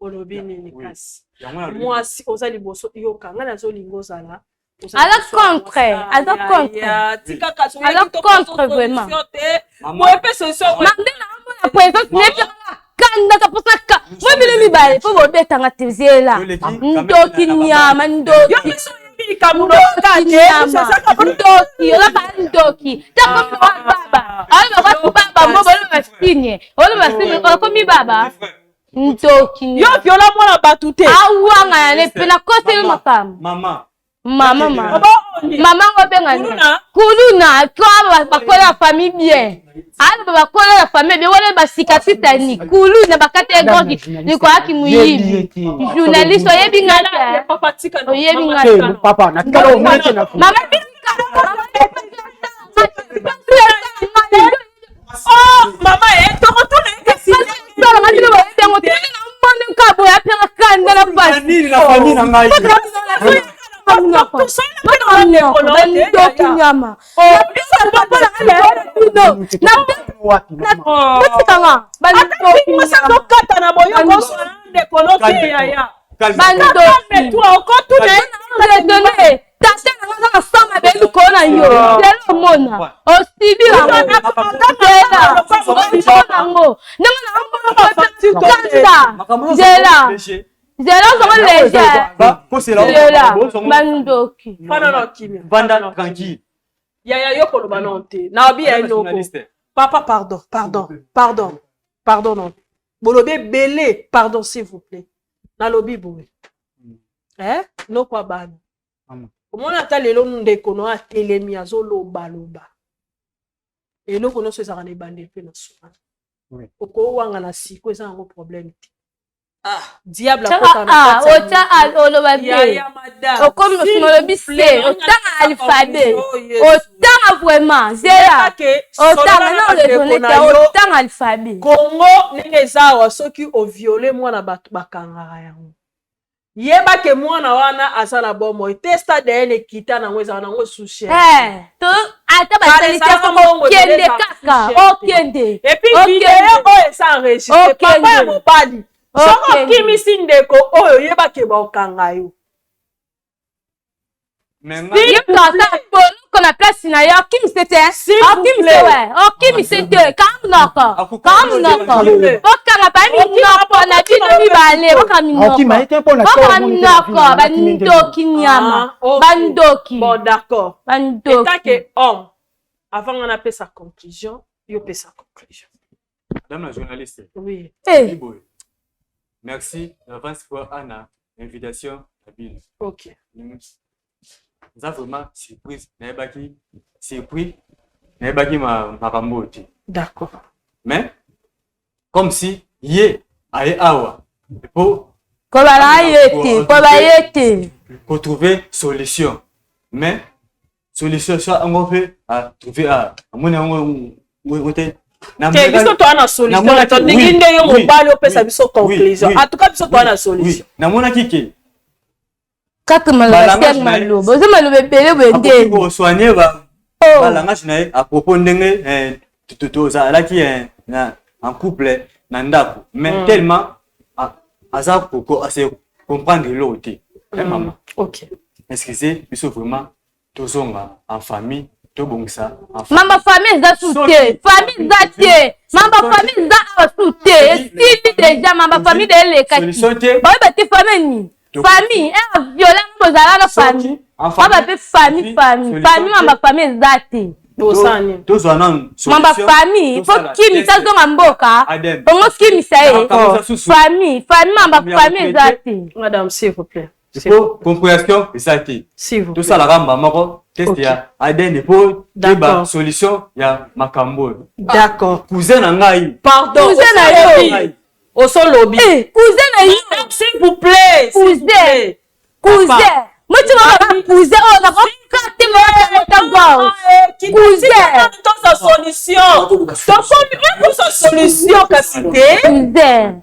Olobi nini Oui. kasi? Yango nalobi. Mwasi oza liboso yoka nga nazolinga ozala. Oza Aza liboso ya contre, mwasi. aza Ah, contre. ya, tika kasi Aza oyaki topesa contre vraiment. solution te. Maman. Boye pe solution oyo. Nde naomona présence neti kaka kandaka mposa ka mo bino mibale mpo bobetanga te zela ndoki nyama ndoki Yo biso oyebi likambo na ndoki yoka te. nyama ndoki olaka ndoki ntango baba aloba baba mo boloba signe oloba signe okomi baba ndoki Yo viola mwana bato te. Awanga ya ne mpe nakoseli makambo. Mama. Mama mama Oba oni. mama ngo obenga Kuluna. Kuluna to bakola ya famille bien aloba bakola ya famille bien wana basika sitani kuluna bakata ye gorge likoyaki moyibi journaliste oyebi nga te Papa tika na. oyebi nga Te, te papa, natikala omona te na mama. Oh, mama eh, tokotuna ye kasi. Salanga bino bayebi yango te namoni nka boye apenga kanda na pasi Nini na famille na ngai. Bandoki nyama wapi mama. botikanga Tokata na boyoko oswana ndeko no te yaya. Bandoki Toi okotuna ye. raisonne tata nanga aza na sa mabe likolo na yo lelo omona osibi yango nzela omona yango ndenge naomona kanda nzela nzela ozongo léger Kosela nzela bandoki. Fana na kimia. Vanda tranquille. Yaya yo koloba non te. Na obi ya eloko. Journaliste. Papa pardon, pardon, pardon. Pardon non. Bolobi ebele, pardon s'il vous plaît. Nalobi boye. Eh? Noko bana. Mama. Omona ata lelo ndeko no atelemi azolobaloba. Eloko nyonso ezalaka na ebandeli mpe na suka. Oui. Okowanga na siko eza yango problème te. Ah, diable Tiaka akota na A, kati ya otya A, moto. oloba B. Yaya, madame. Okomi S'il osima olobi vous plaît, C. nalingi Otanga napesa alphabet. conclusion, oh, Yesu. Otanga vraiment. Zela. Yeba ke Otanga solola na na bandeko raisonner na te. yo. Otanga alphabet. Congo ndenge eza awa soki oviole mwana bato bakangaka yango. Yeba ke mwana wana aza na bomoi. Test ADN ekita nango ezala nango sous cher. Eh, to ata basali te Kala foko ezalaka okende mbongo kaka. ebele ezalaka Okende. Et puis Okende. video oyo eza enregistré. Okende. Papa ya mobali. Soki Okende. okimisi ndeko oyo yeba ke bakokanga yo. Ye moto aza poloko na place na ye okimise te S'il vous okimise plaît. we okimise te kanga monoko kanga monoko bokanga ba minoko na bino mibale bokanga minoko Akima ye te mpo na bokanga tolo moni te na minoko vie na nga, nakimi nde bandoki nyama Ah, ok. bandoki Bon, d'accord. bandoki Étant que homme, avant nga napesa conclusion, yo pesa conclusion. Madame la journaliste. Oui. Eh. Boye. Merci d'avance pour Anna invitation na bino. Ok. Nza vraiment surprise nayebaki surpris nayebaki makambo oyo te. D'accord. Mais comme si ye aye awa po kobala ye te koba ye te kotrouver solution mais solution so yango mpe atrouve amoni yango te. Te, biso toza na solution na tolingi nde yo mobali opesa biso conclusion. En tout cas biso toza na solution. Namonaki ke kaka maloba se maloba oza maloba ebele boye nde kosoigne balangage na ye à propos ndenge tozalaki en couple na ndako mais tellement aza ase comprendre eloko te. Mama, Ok. excusez biso vraiment, tozonga en famille, tobongisa en mamba famille eza su te, famille eza te, mamba famille eza awa su te, esili déjà mamba famille de elekaki. Solution te. Bayeba te famille nini, famille viola bozala na famille mamba mpe famille famille famille mamba famille eza te. Bosani. Tozwa nanu mamba famille fo kimisa azonga mboka bongo kimisa ye famille famille mamba famille eza te. Madame, s'il vous plaît. Po compréhension eza te. S'il vous plaît. Tosalaka mbala moko test ya ADN po toyeba solution ya makambo oyo. D'accord. Cousin na ngai. Pardon. Cousin na yo. Osolobi. Eh, cousin na yo. Madame, s'il vous plaît. S'il vous Cousin. plaît. Cousin motima cousin oyo nakokate moata gorge cousin. Toza solution. Tokomi toza solution kasi te. Cousin.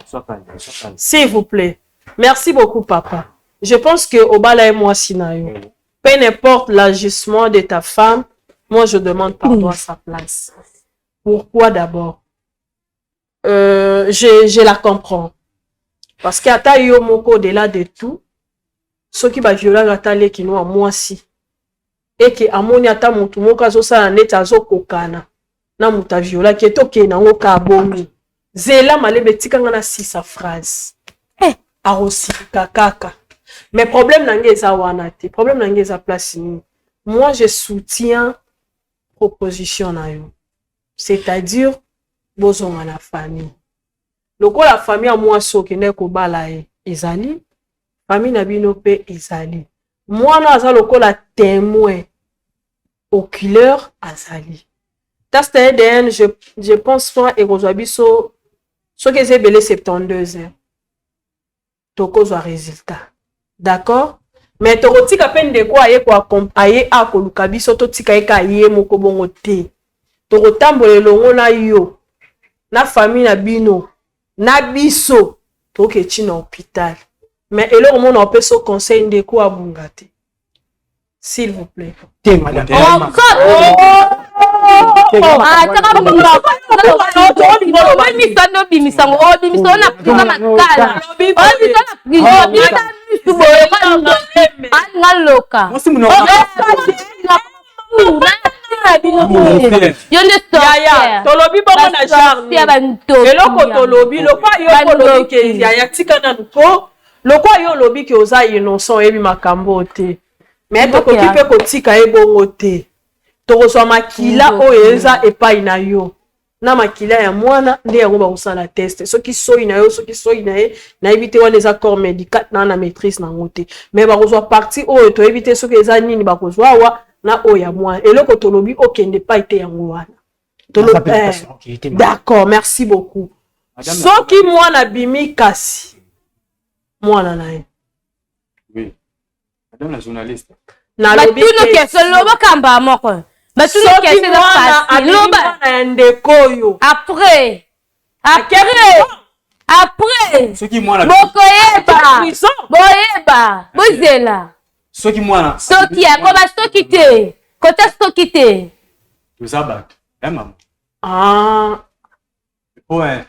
S'il vous plaît. Merci beaucoup, papa. Je pense que Obala et moi, Sinayo, peu importe l'agissement de ta femme, moi, je demande pardon à sa place. Pourquoi d'abord? Je la comprends. Parce qu'ata yo moko, au-delà de tout, soki baviolaka ata leki no ya mwasi eke amoni ata motu moko azosala neti azokokana na moto aviolaki ye, tokende yango ka bongo zela malebe etikanga na sisa phrase akosilika kaka. Mais problème na ngai eza wana te, problème na ngai eza place nini? Moi, je soutiens proposition na yo, c'est-à-dire bozonga na famille lokola famille ya mwasi okende kobala ye ezali famille na bino mpe ezali mwana aza lokola témoin oculaire azali test ADN. Je pense pas ekozwa biso soki eza ebele 72 heures tokozwa résultat, d'accord? Mais tokotika mpe ndeko aye aye akoluka biso, totika ye ka ye moko bongo te, tokotambola elongo na yo na famille na bino na biso, toketi na hôpital. Mais eloko mona opesa conseil, ndeko abunga te, s'il vous plaît. Te, madame. Ataka miso nde obimisa ngo, obimisa o na prison makala, obimisa na prison, obimisa misu boye alinga loka yo nde. Yaya, tolobi bongo na genre eloko tolobi lokwa yo olobi ke yaya tika nanu ko lokwa yo olobi ke oza innocent, oyebi makambo te, mais tokoki mpe kotika ye bongo te. Tokozwa makila oyo eza epai na yo na makila ya mwana nde yango bakosala test soki soi na yo, soki soi na ye, nayebi te. Wana eza corps médical na maîtrise nango te, mais bakozwa partie oyo toyebi te soki eza nini, bakozwa awa na oyo ya mwana. Eloko tolobi okende epai te yango wana. D'accord, merci beaucoup. Soki mwana bimi kasi mwana na ye. Oui. Madame la journaliste. Nalobi Batuni question, loba kamba moko. Batuni Soki question eza mwana facile. abimi Loba. mwana ya ndeko oyo. Après. Après. Après. Soki mwana Bokoyeba. Prison. Boyeba. Bozela. Soki mwana Soki akoba soki te. Kota soki te. Toza bato. Eh mama. Ah. Po eh,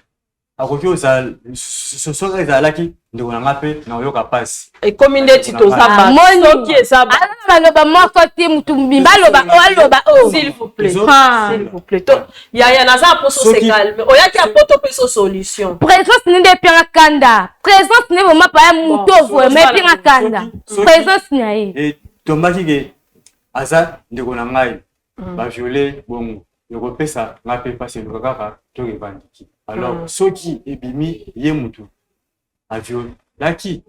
akoki ozala soki ezalaki ndeko na nga mpe nakoyoka mpasi. Ekomi ndeti toza bato. Moni. Soki eza bato. Aza na maloba moko te mutu mobimba aloba o aloba o. S'il vous plaît. Ah. S'il vous plaît. To, yaya naza poso se Soki- calme. Oyaki ya poto peso solution. Présence ne nde epianga kanda. Présence ne vraiment pa ya mutu Bon, vraiment soki- epianga kanda. soki- Présence na ye. Etombaki ke aza ndeko na ngai baviole bongo ekopesa ngai mpe mpasi eluka kaka to revandiki alors soki ebimi ye mutu aviolaki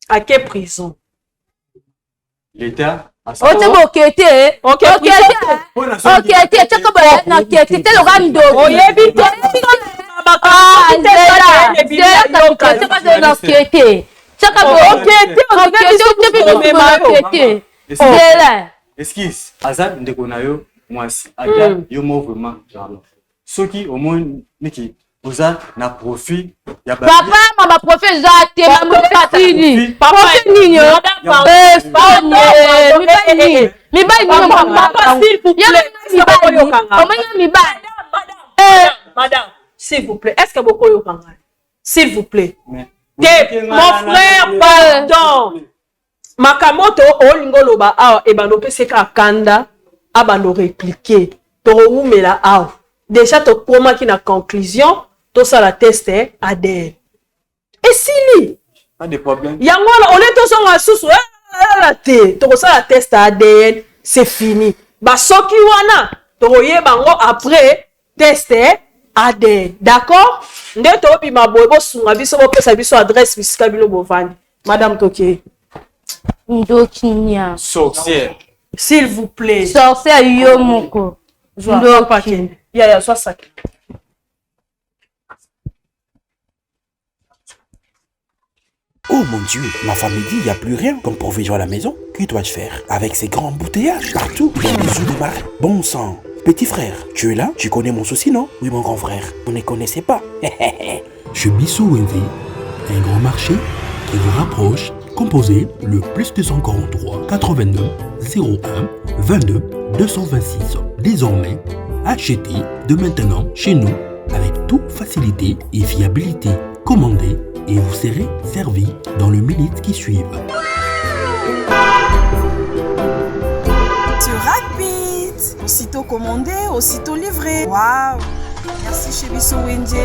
Ake prison. L'état Ote bokete. Ok, Okete. Mpona soki- Okete toko boye na okete te loka ndoki. Oyebi te. Ah, nzela. Nzela kasi toko na okete. Toko boye. Okete, Okete ote Omema biso yo. okete. Excuse. Nzela. Excuse, aza ndeko na yo mwasi ata yo mo vraiment vraiment soki omoni niki oza na profit ya ba- Papa mama prophète eza te mama sini. Papa, Prophète nini yo? Madame, pardon. Eh, Pardon, soni, pardon, mibali eh, eh, nini? eh. Mibali nini Papa, mama? papa, s'il vous plaît, Yo, est-ce que mibali. bokoyokanga? Omoni mibali. Madame, Eh. madame, s'il vous plaît, est-ce que bokoyokanga? S'il vous plaît. Mais- Te, mon frère, pardon. Makambo to olingo loba awa ebando pese ka kanda abando répliquer. Tokowumela awa. Déjà tokomaki na conclusion, tosala test ADN. Esili. Pas de problème. Yango wana ole tozonga susu ala te tokosala test ADN, c'est fini. Basoki wana tokoyeba yango après test ADN, d'accord? Nde tobima boye, bosunga biso, bopesa biso adresse bisika bino bovandi. Madame, toke. Ndoki nya. Sorcière. S'il vous plaît. Sorcière yo moko. Zwa, Ndoki. papa kende. Yaya, zwa saki. Oh mon Dieu, ma femme me dit, il n'y a plus rien comme provision à la maison. Que dois-je faire? Avec ces grands embouteillages partout, il y a des œufs de marin. Bon sang. Petit frère, tu es là? Tu connais mon souci, non? Oui, mon grand frère. Vous ne connaissez pas. Chez Bisso Wendy, un grand marché qui vous rapproche, composez le plus 243 89 01 22 226. Désormais, achetez de maintenant chez nous avec toute facilité et fiabilité. Commandez et vous serez servi dans les minutes qui suivent. C'est rapide. Aussitôt commandé, aussitôt livré. Waouh. Merci chez Bisso Wendy.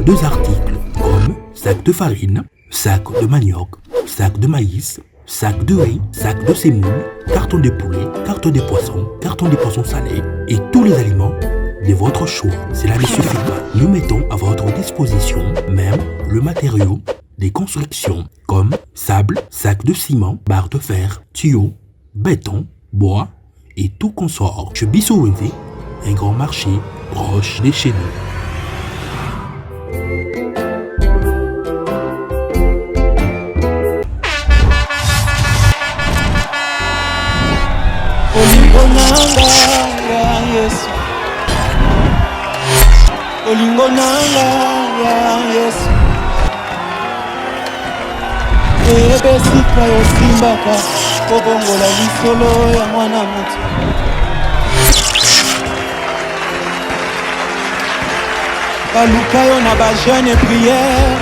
Deux articles comme sac de farine, sac de manioc, sac de maïs, sac de riz, sac de semoule, carton de poulet, carton de poisson, carton de poisson salé et tous les aliments de votre choix. Cela ne suffit pas. Nous mettons à votre disposition même le matériau des constructions comme sable, sac de ciment, barre de fer, tuyaux, béton, bois et tout consort. Chez Bisso Wendy, un grand marché proche de chez nous. Olingo nanga ya Yesu, olingo nanga ya Yesu, eyeba esika yosimbaka kobongola lisolo ya mwana moto. Baluka yo na bajeune prière.